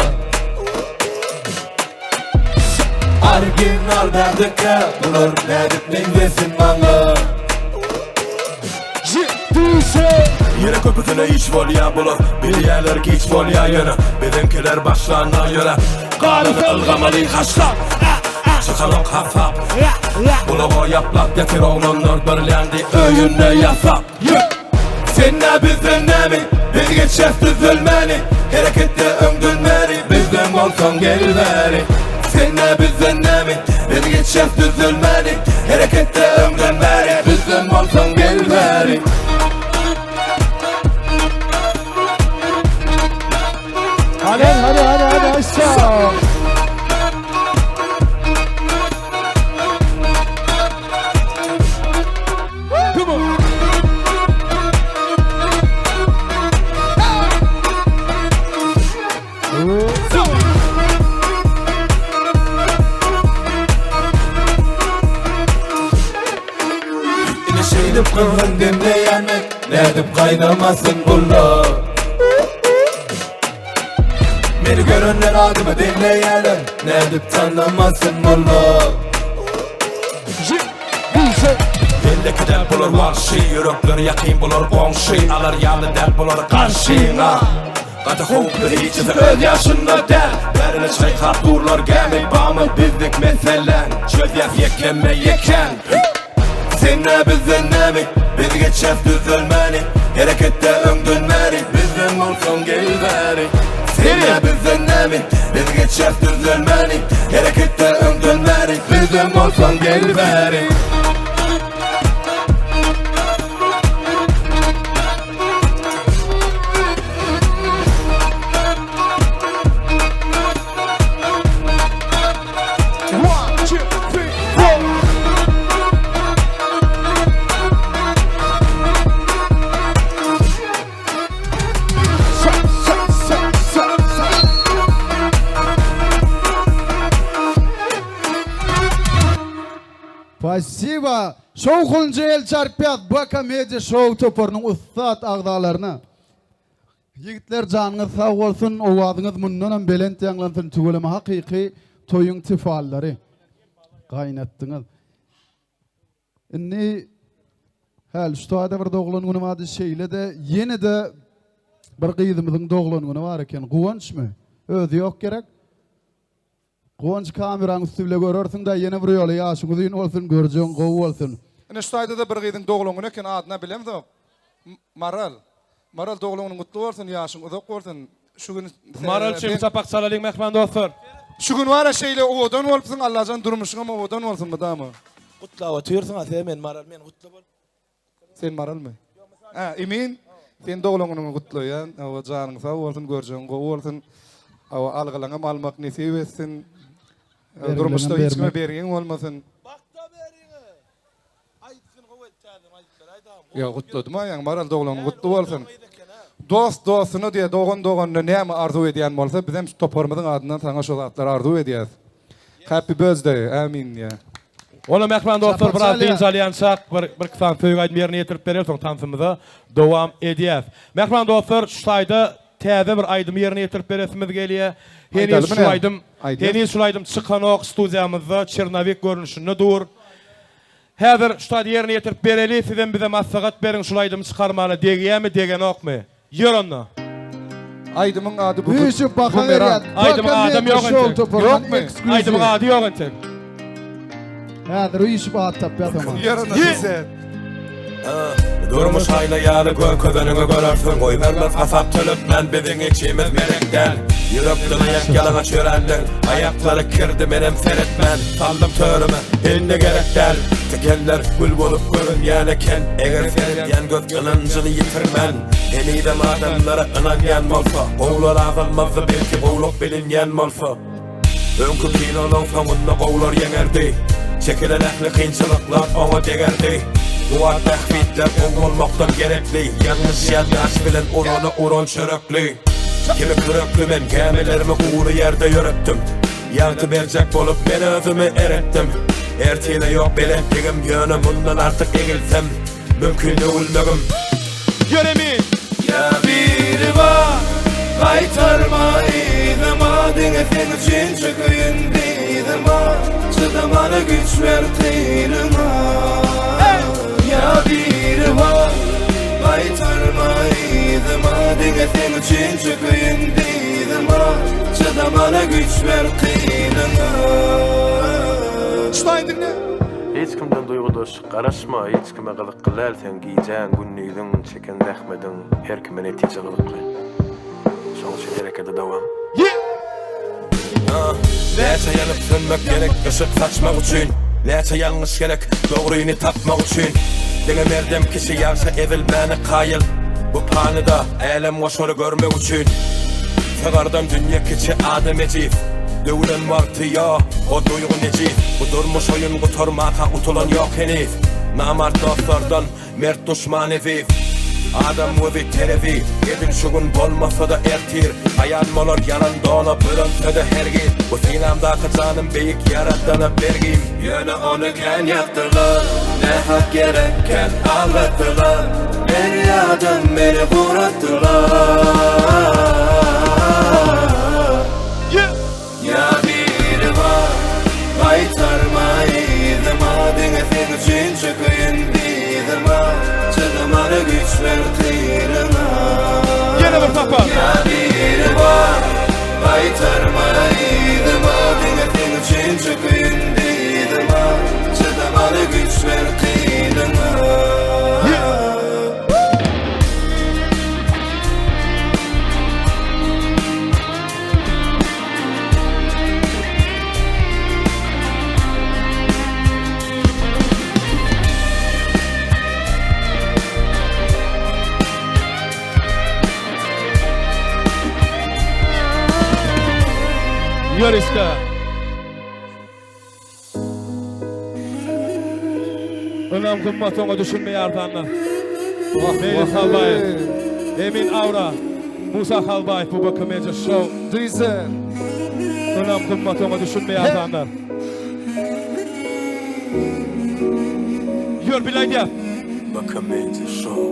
Original bendeki Bular nädip meňzesin bana Yine köpüsüne iç bolýa bular Bilýärler giç bolýa ýöne Biziňkiler başlana ýöre Garyny ylgamaly haşlap Çykanok hasap Bulaga ýaplap ýatyr oglanlar birlendi öýünde ýasap Sen ne bizden nämi Biz geçýäs düzülmäni Hereketde öňden bäri Bizden bolsaň gel bäri Sen ne bizden nämi Biz geçýäs düzülmäni Hereketde öňden bäri Bizden bolsaň gel bäri Hadi hadi hadi hadi aşağı. Come on. Gyzgyn demleýän men, nädip gaýnamasyn bular? Meni görenler adymy diňleýärler, nädip tanamasyn bular? Beýleki däl bular wagşy, ýürekleri ýakyn bular goňşy, alar ýaly däl bular garşyňa. Gaty howply hiçisi öz ýaşynda däl, bärini çaýkap durlar gämi bamy bizlik meseläň, çözýäs ýekeme ýekän. Sen nä bizden nämi, biz geçýäs düzelmäni, hereketde öňden bäri, bizden bolsaň gel bäri. Sen nä bizden nämi, biz geçýäs düzelmäni, hereketde öňden bäri, bizden bolsaň gel bäri. Spasiba! Şowhunja el çarpýas Baka Media Show toparynyň ussat agzalaryna. Ýigitler janyňyz sag bolsun owazyňyz mundanam belent ýaňlansyn tüweleme hakyky toýuň tifallary gaýnatdyňyz. Indi häli şu taýda bir doglan güni bardy şeýle-de ýene-de bir gyzymyzyň doglan güni bar eken Guwançmy? Özi ýok gerek. Guwanç kameraň üsti bile görersiň-dä ýene bir ýola ýaşyň uzyn bolsun görjegiň gowy bolsun. Ine şu taýda-da bir gyzyň doglan güni eken adyna bilemzok. Maral. Maral doglan günüň gutly bolsun ýaşyň uzak bolsun. Şu gün Maral üçin çapak çalalyň mähriban dostlar. Şu gün bara şeýle owadan bolupsyň Allajan durmuşyňam owadan bolsun mydama. Gutlap otyrsyň-a sen meni Maral meni gutla bol. Sen Maralmy? Hä, Emin, sen doglan günüňi gutlaýan. Hawa, janyň sag bolsun, görjegiň gowy bolsun. Hawa, algylaňam almak nesip etsin. Durmuşda hiç kime bergiň bolmasyn. Bakda beriňi. Aýtsyn gowy edip täzeden aýdyp ber aýdam. Ýa gutladym-a ýaňy Maral doglan güni gutly bolsun. Dost dostuna diýe, dogan doganyna näme arzuw edýän bolsa, bizem şu toparymyzyň adyndan saňa şo zatlary arzuw edýäs. Happy birthday, Amin diýýär. Onda mähriban dostlar biraz dynç alýançak bir bir iki sany söýgi aýdym ýerine ýetirip bereris soň tansymyza dowam edýäs. Mähriban dostlar şu taýda täze bir aýdymy ýerine ýetirip beresimiz gelýär. Heniz şu aýdym heniz şul aýdym çykanok studiýamyzda çernowik görnüşinde dur. Häzir şu taýda ýerine ýetirip bereli, sizem bize maslahat beriň şul aýdymy çykarmana degýämi degenokmy? Ýör onda. Aýdymyň ady bu Üýşüp baha Bumerang. berýär. Aýdymyň Baka adam Media ýok Show entek. toparyndan Ýokmy? ekskluziw. Aýdymyň ady ýok entek. Häzir üýşüp at tapýas oňa. Ýör onda size. Durmuş aýna ýaly görkezeniňi görersiň Goýbermez hasap töletmän biziň içimiz melek däl Ýürekden aýak ýalaňaç ýöränleň Aýaklary kirdi menem seretmän Saldym törüme indi gerek däl Tikenler gül bolup görünýän eken Eger seredýän göz ynanjyny ýitirmän Henizem adamlara ynanýan bolsa Gowular azalmazdy belki gowluk bilinýän bolsa Öňki kinolaň soňunda gowular ýeňerdi Çekilen ähli kynçylyklar oňa degerdi Bu wagt bähbitler gowy bolmakdan gerekli Ýalňyşýan ýaş bilen urana uran çörekli Kimi kürekli men gämilerimi gury ýerde ýöretdim Ýagty berjek bolup men özümi eretdim Ertire ýok belentligim ýöne mundan artyk egilsem Mümkin döwülmegim. Ýöremi! Ýa biri bar, gaýtarma yzyma Diňe seň üçin çökeýin dyzyma Çydamana güýç ber kynyňa Ýa biri bar, gaýtarma yzyma Diňe seň üçin çökeýin dyzyma Çydamana güýç ber kynyňa Ştaýn diňle. Hiç kimden duýgudaş Garaşma hiç kime gyzykly däl seň gijäň gündiziň çeken zähmediň her kime netije gyzykly şoň üçin herekede dowam. Näçe ýanyp sönmek gerek yşyk saçmak üçin Näçe ýalňyş gerek dogryny tapmak üçin Diňe merdem kişi ýagşa ezilmäne kaýyl Bu panyda älemgoşary görmek üçin Sygardan dünýe kiçi adam ejiz Döwülen wagty ýok o duýgy nejis Bu durmuş oýun gutarmaka utulan ýok heniz Namart dostlardan mert duşman eziz. Adam gözi terezi, edil şu gün bolmasa-da ertir, Aýan bolar ýalan dona bürense-de hergiz, Bu synamdaky janym beýik Ýaradana bergim. Ýöne ony kän ýakdylar, Nähak ýere kän aglatdylar, Derýadan meni guratdylar. Ýa biri bar, gaýtarma yzyma Diňe seň üçin çökeýin dyzyma Çydamana güýç ber tylyňa Ýene bir sapar. Ýa biri bar, gaýtarma yzyma Diňe seň üçin çökeýin dyzyma Çydamana güýç ber tylyňa Ýörişde. Ynam gymmat oňa düşünmeýär zanna. Meýlis Halbaýew, Emin Aura, Musa Halbaýew bu BK Media Show. Dizel. Ynam gymmat oňa düşünmeýär zanna. Ýör bile aýdýas. BK Media Show.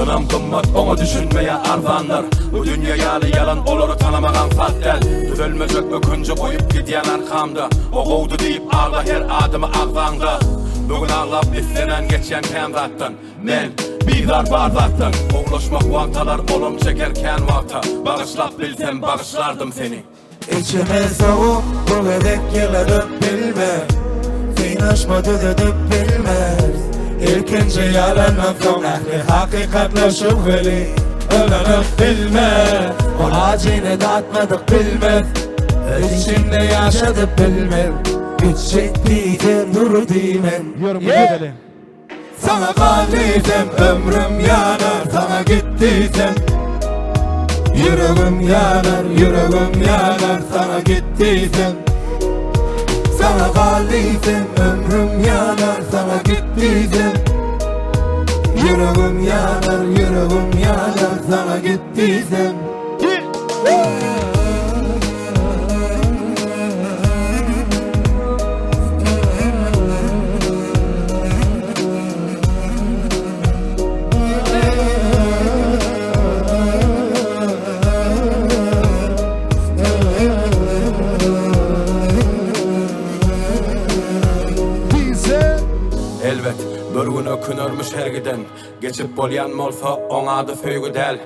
Ynam gymmat oňa düşünmeýär arzanlar Bu dünýe ýaly ýalan olary tanamak aňsat däl Düzelmejek ökünji goýup gidýän arkamda O gowdy diýip agla her adymy agzaňda Bu gün aglap islemän geçýän kän zatdan Men bizar bar zatdan Gowulaşmak wagt alar olam çeker kän wagta Bagyşlap bilsem bagyşlardym seni. Içime sowuk bu gezek ýyladyp bilmez Synaşma düzedip bilmez Ilkinji ýalandan soň ähli hakykatlar şübheli Ynanyp bilmez Ol ajyny datmadyk bilmez Içinde ýaşadyp bilmez Gitjek diýsem dur diýmen Ýörüň bir gezeliň. Saňa gal diýsem ömrüm ýanar Saňa git diýsem Ýüregim ýanar, ýüregim ýanar Saňa git diýsem Saňa gal diýsem ömrüm ýanar Saňa git diýsem Ýüregim ýanar, ýüregim ýanar Saňa git diýsem Elbet, bir gün ökünermiş her giden. Geçip bolýan bolsa, oň ady söýgi däl,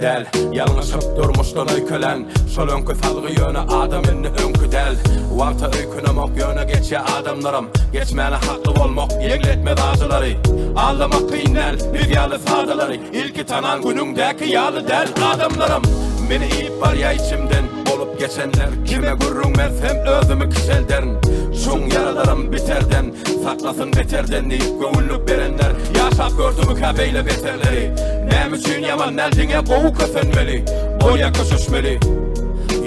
däl. Ýalňyşyp durmuşdan öýkelän, şol öňki salgy ýöne adam indi öňki däl. Wagta öýkenemok ýöne geçýä adamlaram, geçmäne hakly bolmak ýeňletmez ajylary. Aldamak kyn däl, biz ýaly sadalary, ilki tanan günüňdäki ýaly däl adamlaram. Meni iýip barýa içimden bolup geçenler, kime gürrüň bersem özümi kiçelderin. Çuň ýaralarym biterden. Saklasyn beterden diýip göwünlik berenler Ýaşap gördümikä beýle beterleri Näme üçin ýaman däl diňe gowy kösenmeli Bolýa köşeşmeli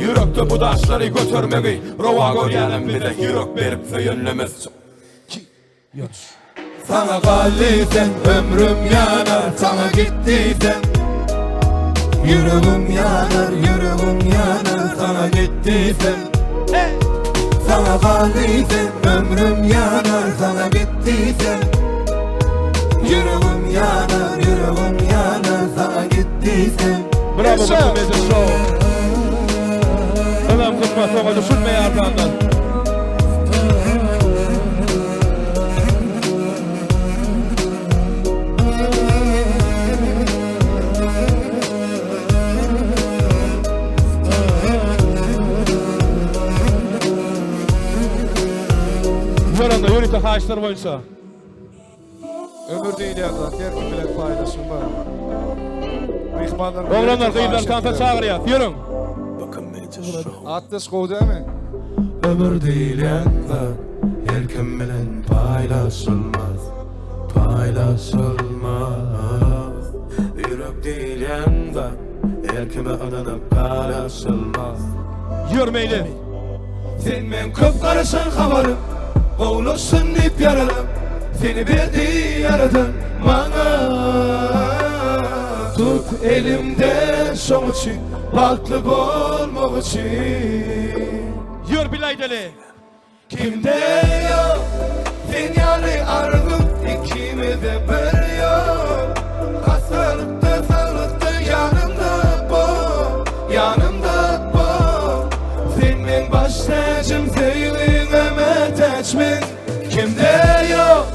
Ýürekde bu daşlary götermegi Rowa görýänem bize ýürek berip söýenlemiz Saňa gal diýsem ömrüm ýanar Saňa git diýsem Ýüregim ýanar ýüregim ýanar Saňa git diýsem Saňa gal diýsem ömrüm ýanar Saňa git diýsem Ýüregim ýanar ýüregim ýanar Saňa git diýsem Bravo BK Media Show. Ynam gymmat oňa düşünmeýär adamlar. Ýörende ýörite haýyşlar boýunça. Ömür diýilýän zat her kim bilen paýlaşylmaz. Myhmanlar Oglanlar, gyzlar tansa çagyrýas. Ýörüň. Atdaş gowy dälmi? Ömür diýilýän zat her kim bilen paýlaşylmaz. Paýlaşylmaz. Ýürek diýilýän zat her kime ynanyp garaşylmaz. Ýör meýli. Sen meň köp garaşan habarym Gowlaşsyn diýip ýaralam Seni berdi ýaradan maňa. elimde şoň üçin bagtly bolmak üçin. Ýör bile aýdaly. Kimde ýok sen ýaly arzuw ikimizde bir ýok Hassalykda saglykda ýanymda bol ýanymda bol Sen meň baş täjim söýgiňe mätäç men Kimde ýok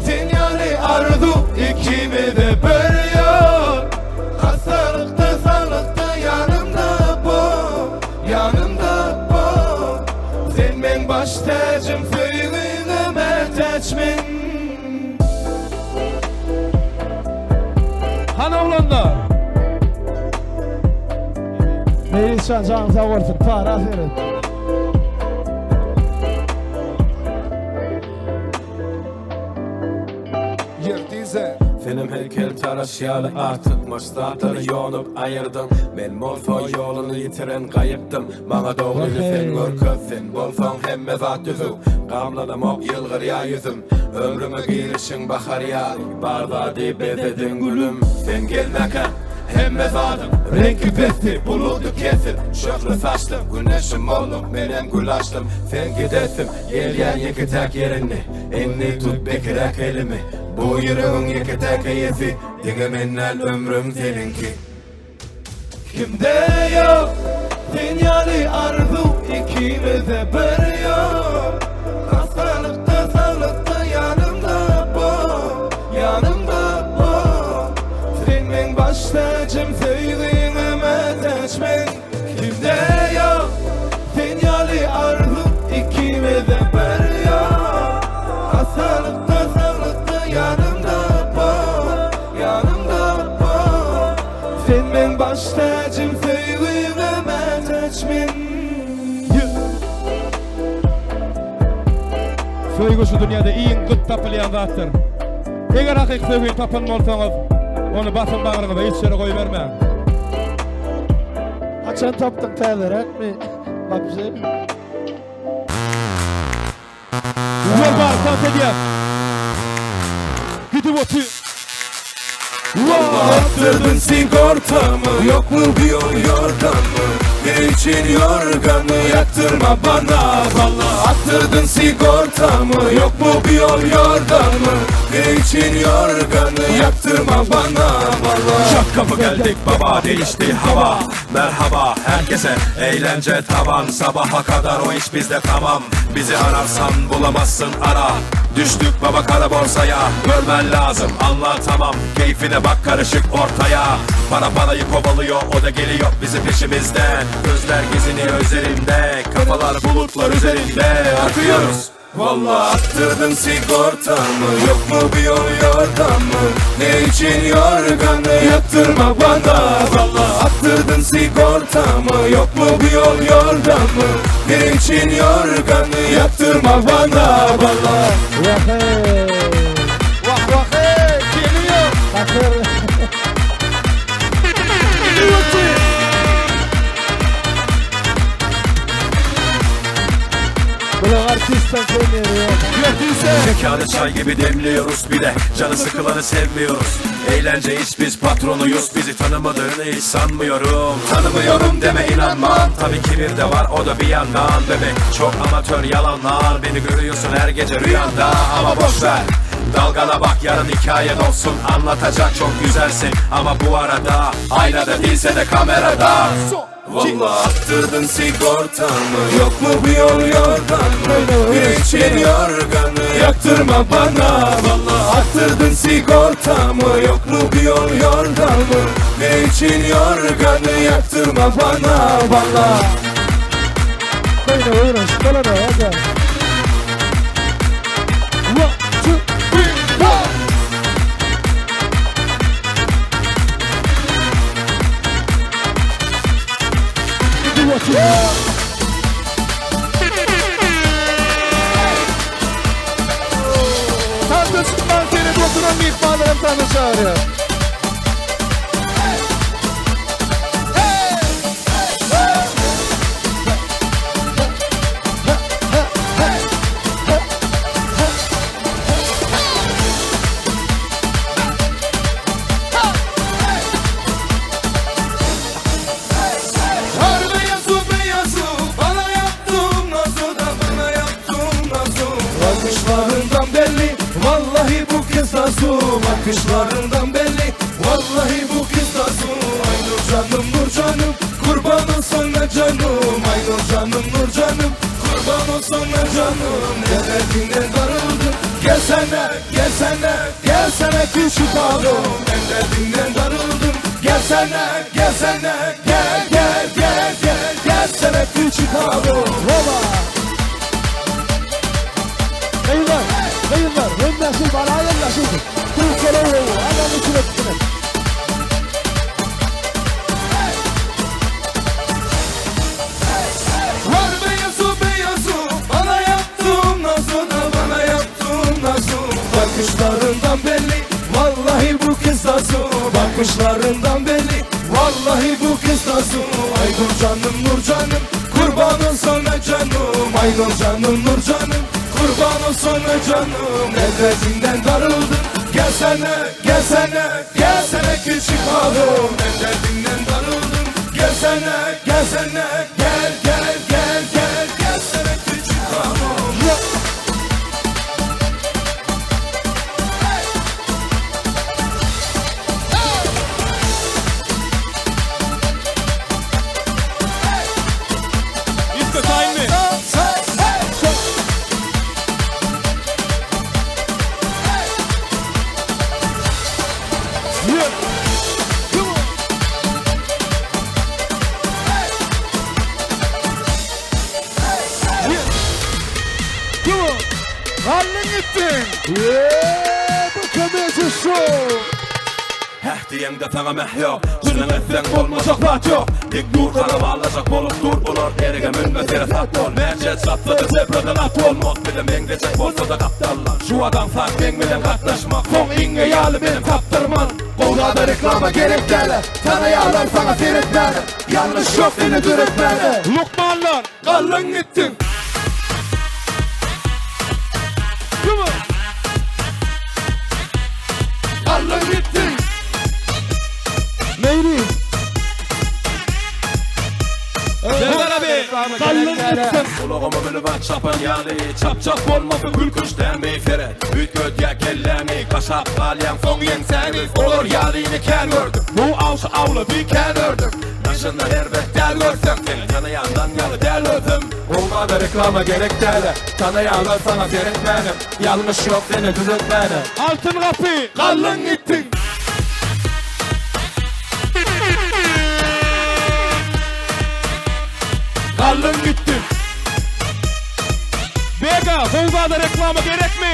sen ýaly arzuw ikimizde bir ýok Hassalykda saglykda ýanymda bol Ýanymda bol Sen meň baş täjim söýgiňe mätäç men. Hany oglanlar. Meýlisjan janyň sag bolsun para seret. Ýer dize. Senem heýkel taraş ýaly artykmaç zatlary ýonup aýyrdyň Men bolsa ýoluny ýitiren gaýypdym Maňa dogryny sen görkez sen bolsaň hemme zat düzüw Gamlanamok ýylgyrýa ýüzüm Ömrüme girişiň bahar ýaly Bar zady bezediň gülüm Sen gelmäkä hemme zadyň Reňki pesdi buludy kesip Şöhle saçdym güneşim bolduň Menem gül açdym sen gidesim Gelýän ýeke-täk ýerini Indi tut bekiräk elimi Bu ýüregiň ýeke-täk eýesi Diňe men däl ömrüm seniňki. Kimde ýok sen ýaly arzuw ikimizde bir ýok Hassalykda saglykda ýanymda bol ýanymda bol Sen meň baş täjim söýgiňe mätäç men Kimde ýok sen ýaly arzuw ikimizde bir ýok Hassalykda saglykda ýanymda bol ýanymda bol Sen meň baş täjim söýgüňe mätäç men. Söýgi şu dünýäde iň gyt tapylýan zatdyr. Eger hakyky söýgini tapan bolsaňyz, ony basyň bagryňyza hiç ýere goýbermäň. Haçan tapdyň täzeräkmi wapşe. Ýol bar tans edýäs. Gidip otyr. Attırdın sigortamı Yok mu bir yol yordamı Ne için yorganı yaktırma bana Valla attırdın sigortamı Yok mu bir yol yordamı Ne için yorganı yaktırma bana Valla Çat kapı geldik baba değişti hava Merhaba herkese eğlence tavan Sabaha kadar o iş bizde tamam Bizi ararsan bulamazsın ara Düştük baba kara borsaya Görmen lazım anlatamam Keyfine bak karışık ortaya Para parayı kovalıyor o da geliyor bizim peşimizden Gözler geziniyor üzerimde Kafalar bulutlar üzerinde Akıyoruz Valla attırdın sigortamı Yok mu bir yol yordamı Ne için yorganı yaktırma bana Valla attırdın sigortamı Yok mu bir yol yordamı Ne için yorganı yaktırma bana Valla Wah-eý. Wah wah-eý, geliyor. Hakyr. Bular artistden kyn ýeri ýok. Mekanı çay gibi demliyoruz bir de Canı sıkılanı sevmiyoruz Eğlence iş biz patronuyuz Bizi tanımadığını hiç sanmıyorum Tanımıyorum deme inanmam Tabii kibir de var o da bir yandan Bebek çok amatör yalanlar Beni görüyorsun her gece rüyanda Ama boş ver Dalgana bak yarın hikayen olsun Anlatacak çok güzelsin Ama bu arada aynada değilse de kamerada Valla attırdın sigortamı Yok mu bir yol yordamı Ne için yorganı yaktırma bana Valla attırdın sigortamı Yok mu bir yol yordamı Ne için yorganı yaktırma bana Valla Beýle öwrenişip bolar-a ýa-da. One, two, three, four. Tantaşyndan seredip oturan myhmanlaram tanyş çagyrýar. kız nasu Bakışlarından belli Vallahi bu kız nasu Ay nur canım nur canım Kurban olsun ne canım Ay nur canım nur canım Kurban olsun ne canım Ne derdinden darıldım Gelsene gelsene Gelsene küçük hanım Ben derdinden darıldım Gelsene gelsene Gel gel gel gel Gelsene küçük hanım Hoba! Gyzlar, gyzlar, hemmäsi bana ýerleşildi. Türkçeler gowy, adam içine etdiler. Var beyazu beyazu bana yaptığın nazu da bana yaptığın nazu Bakışlarından belli vallahi bu kız nazu Bakışlarından belli vallahi bu kız nazu Ay nur canım nur canım kurban olsun ne canım Ay nur canım nur canım kurban olsun ne canım Nefretinden darıldım gelsene gelsene gelsene küçük hanım Nefretinden darıldım Gelsene, gelsene, gel gel gel gel Gelsene küçük hanım Disco time mi? Gallyn gitdiň. Eee, bu komediýa şou. Heh diýeňde saňa meh ýok Çynyň etseň bolmajak zat ýok Dik dur saňa ballajak bolup dur Bular derege münme seresap bol Näçe çapsa-da zebradan at bolmaz Bize meňzejek bolsa-da gapdallar Şu adam sat meň bilen gatnaşmak Soň iňňe ýaly meni tapdyrman Gowzada reklama gerek däl-ä Tanaýarlar saňa seretmäne Ýalňyş ýok seni döretmäne Lukmanlar. Gallyň gitdiň Gallyň gitdiň Meýli. Serdar abi. Gallyn gitsin. Gulagyma münüp at çapan ýaly Çapjak bolmasyn gülkünç dämi Seret, üýtgedýär kelläňi Gaşap galýaň soň ýeňsäňi Olar ýalyny kän gördük Bu awçy awlady kän ördük Daşyndan erbet däl görseň Seni tanaýandan ýaly däl özüm Gowgada reklama gerek däl-ä Tanaýanlar saňa seretmänem Ýalňyş ýok seni düzetmäne Altyn gapy. Gallyň gitdiň Gallyň gitdiň Bega, gowgada reklama gerekmi?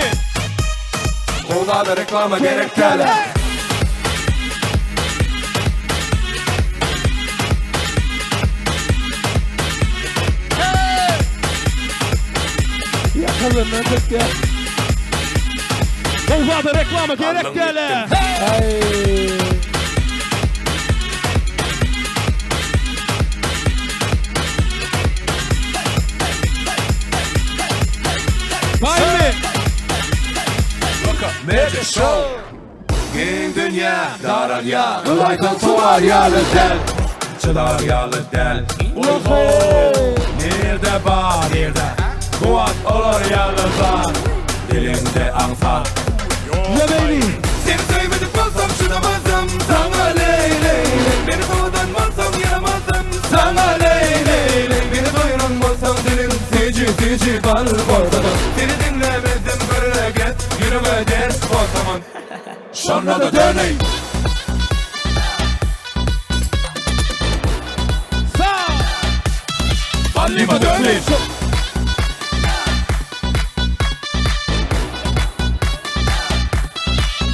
Gowgada reklama gerek däl-ä Ýakalaryndan çekýär. Gowgada reklama gerek Gallyn däl-ä. gitdiň. Aý. Taýynmy? Magic Show Giň dünýä daralýar Ylaýdan sowar ýaly däl Çydar ýaly däl Nirde bar nirde Kuwwat olar ýaly zat Diliňde aňsat Ýemeýli. Seni söýmedik bolsam çydamazdym Saňa leý leý leý Meni sowadan bolsaň ýaramazdym Saňa leý leý leý Meni doýran bolsaň diliň Süýji süýji bal bolsady Seni diňlemezdim görüle gep Ýürege dert bolsaman Şonda-da döneýin Ballyma döneýin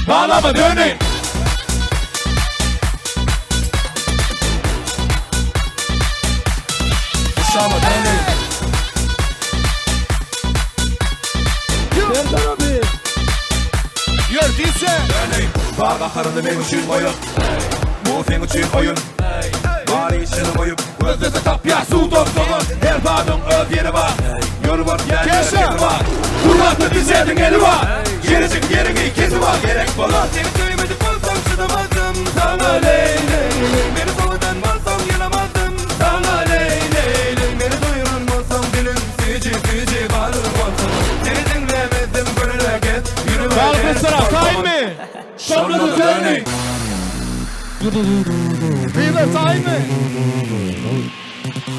Balama döneýin Uşama döneýin Serdar abi. Ýör diýse. Döneýin Bar gaharyny meň üçin goýup Bu seň üçin oýun Bar işini goýup Gözlese tapýar suw dostlugy Her zadyň öz ýeri bar Ýör bar ýer Keşa. bar Gurbatly bijedin eli bar Ýerejik ýeriňi kesip al Gerek bolar Seni söýmedik bolsam çydamazdym Saňa leý leý leý Meni sowadan bolsaň ýaramazdym Saňa leý leý leý Meni doýran bolsaň diliň Süýji süýji bal bolsady Seni diňlemezdim gönüle gep Ýürege Balyk dert restorany. bolsaman Taýynmy? Aýdany. Gyzlar taýynmy?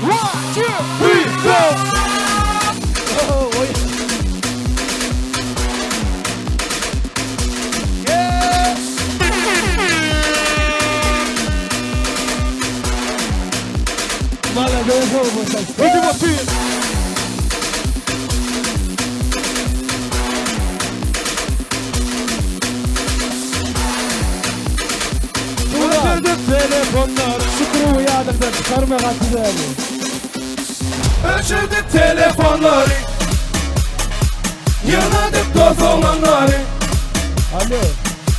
One, two, three, go! Gidip otur. Öçürdik telefonlary. Şu gruby ýadyňdan çykarma gaty däli. Öçürdik telefonlary. Ýygnadyk dost oglanlary. Alo.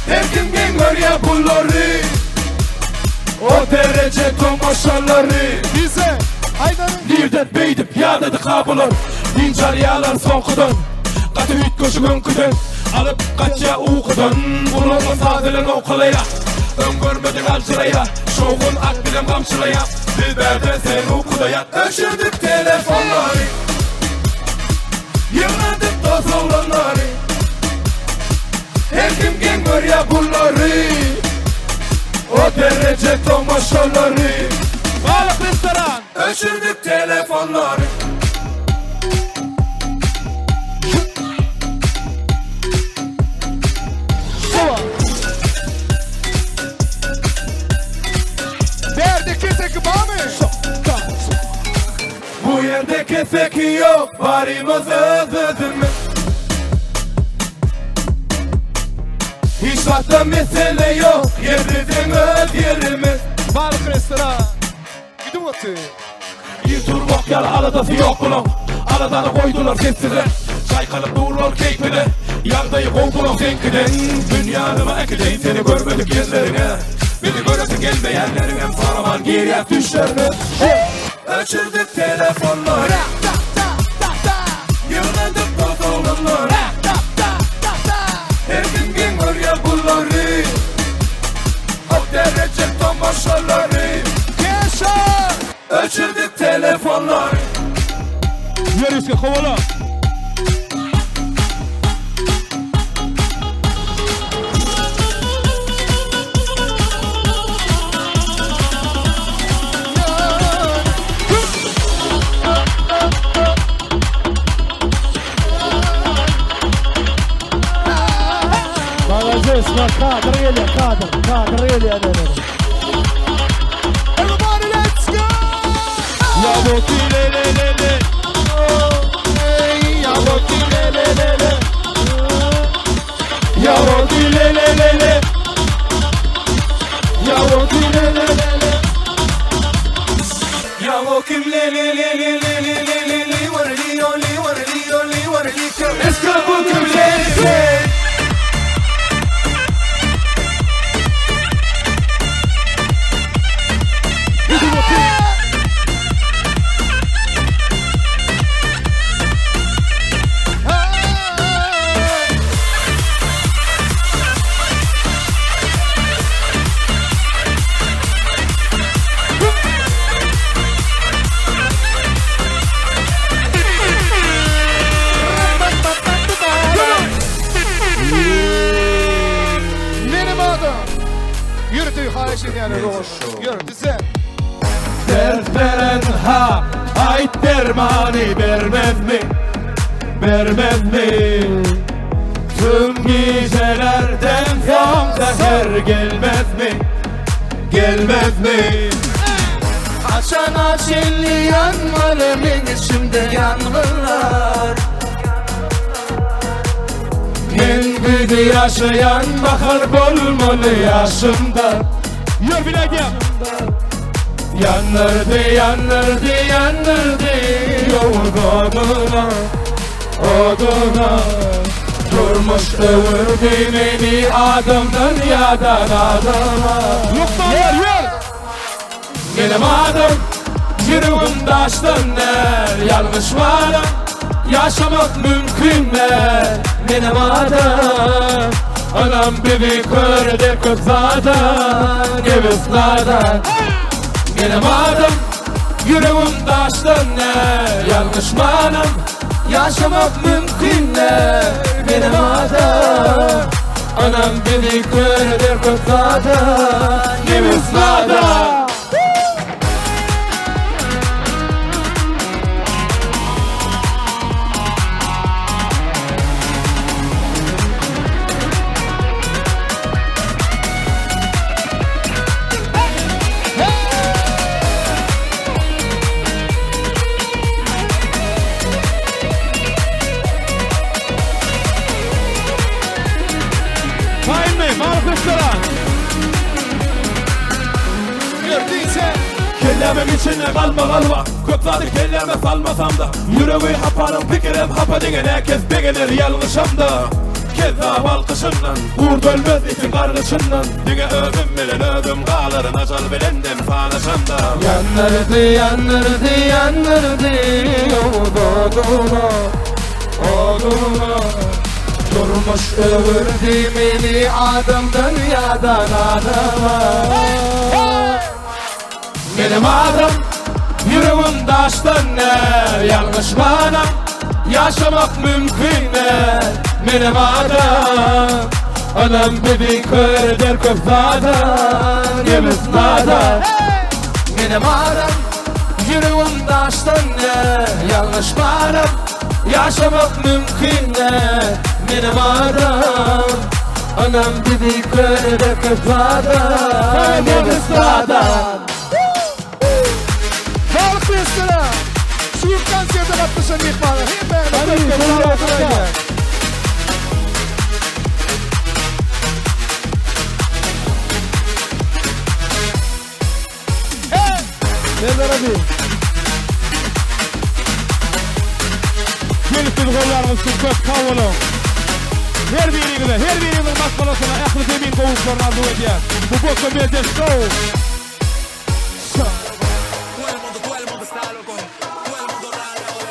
Her kim geň görýär pullary. O dereje tomaşalary. Bize aýdany. Nirden beýdip ýadadyk ha bular. Dynç alýarlar soňkudan. Gaty üýtgeşik öňküden. Alyp gaçýar ukudan. Gulagyny saz bilen owkalaýar. Öň görmedik aljyraýar. Şowhun at bilen gamçylaýar. Biz bärde sen ukuda ýat. Öçürdik telefonlary. Ýygnadyk dost oglanlary. Her kim geň görýär bulary. O dereje tomaşalary. Balyk restoran. Öçürdik telefonlary. Bärde keseki barmy? Bu ýerde keseki ýok, barymyz öz özümiz. Hiç zatda mesele ýok, ýer biziň öz ýerimiz. Balyk restoran. Gidip otur. Ir turmak ýaly aladasy ýok bulaň. Aladany goýdular sessize. Çaýkanyp durlar keýpine. Ýagdaýy gowy bulaň seňkiden. Dünýanyma äkideýin seni görmedik ýerleriňe. Bizi göresi gelmeýänleriňem soraman girýäs düşlerine. Öçürdik telefonlary. Ýygnadyk dost oglanlary. Her kim geň görýär bulary. O dereje tomaşalary. Keşa! Öçürdik telefonlary. Ýörişge kowala. Malades, bak kadr gelýär, kadr, kadr gelýär neler. Everybody let's go! Ya boki le le le le. Ya boki le le le le. Ya boki le le le le. Ya boki le le le le. Ya boki le le le le le le le le le warli oli warli oli warli Eska boki le le. Menim adym. Ýörite haýyş edýän roş. Ýörite sen. Dert beren ha, aýt dermany bermezmi? Bermezmi? Tüm gecelerden soň säher gelmezmi? Gelmezmi? Haçana çenli ýanmaly meň içimde ýangynlar. Men güýzde ýaşaýan bahar bolmaly ýaşymda. Ýör bir aýdýar. Ýandyrdy, ýandyrdy, ýandyrdy ýowuz oduna, oduna. Durmuş öwürdi meni adamdan ýadan adama. Lukmanlar ýör. Menim adym ýüregim daşdan däl, ýalňyşmanam ýaşamak mümkin däl. Menim adym Anam bizi kör eder köp zada, nebis nadan. Menim adym ýüregim daşdan däl, ýalňyşmanam ýaşamak mümkin däl. Menim adym. Anam bizi kör eder köp zada Nebis nada Taýynmy? Balyk restoran. Kellämiň içinde galmagal bar Köp zady kelläme salmasam-da Ýüregi hapanyň pikirem hapa Diňe näkes begener ýalňyşamda Kezzap alkyşyndan Gurt ölmez itiň gargyşyndan Diňe özüm bilen özüm galaryn Ajal bilen dem sanaşamda. Ýandyrdy, ýandyrdy, ýandyrdy Ýowuz oduna, oduna Durmuş öwürdi meni adamdan ýadan adama. Menem adam, ýüregim daşdan däl, ýalňyşmanam ýaşamak mümkin däl. Menem adam, ynam bizi kör eder köp zada, nebis nadan. Menem adam, ýüregim daşdan däl, ýalňyşmanam ýaşamak mümkin däl. Menem adam, ynam bizi kör eder köp zada, nebis nadan. Balyk restoran. Şu gün konserte gatnaşan myhmanlar hemmäňize köp köp sag bolsun aýdýan. Serdar abi. Gelip bizi gollanyňyz üçin köp sag boluň. Her biriňize, her biriňiziň maşgalasyna ähli zemin gowulyklaryny arzuw edýän. Bu Boka Media Show.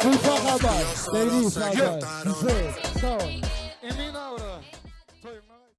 Musa Habar, Ladies Habar, Güzel, sag bol.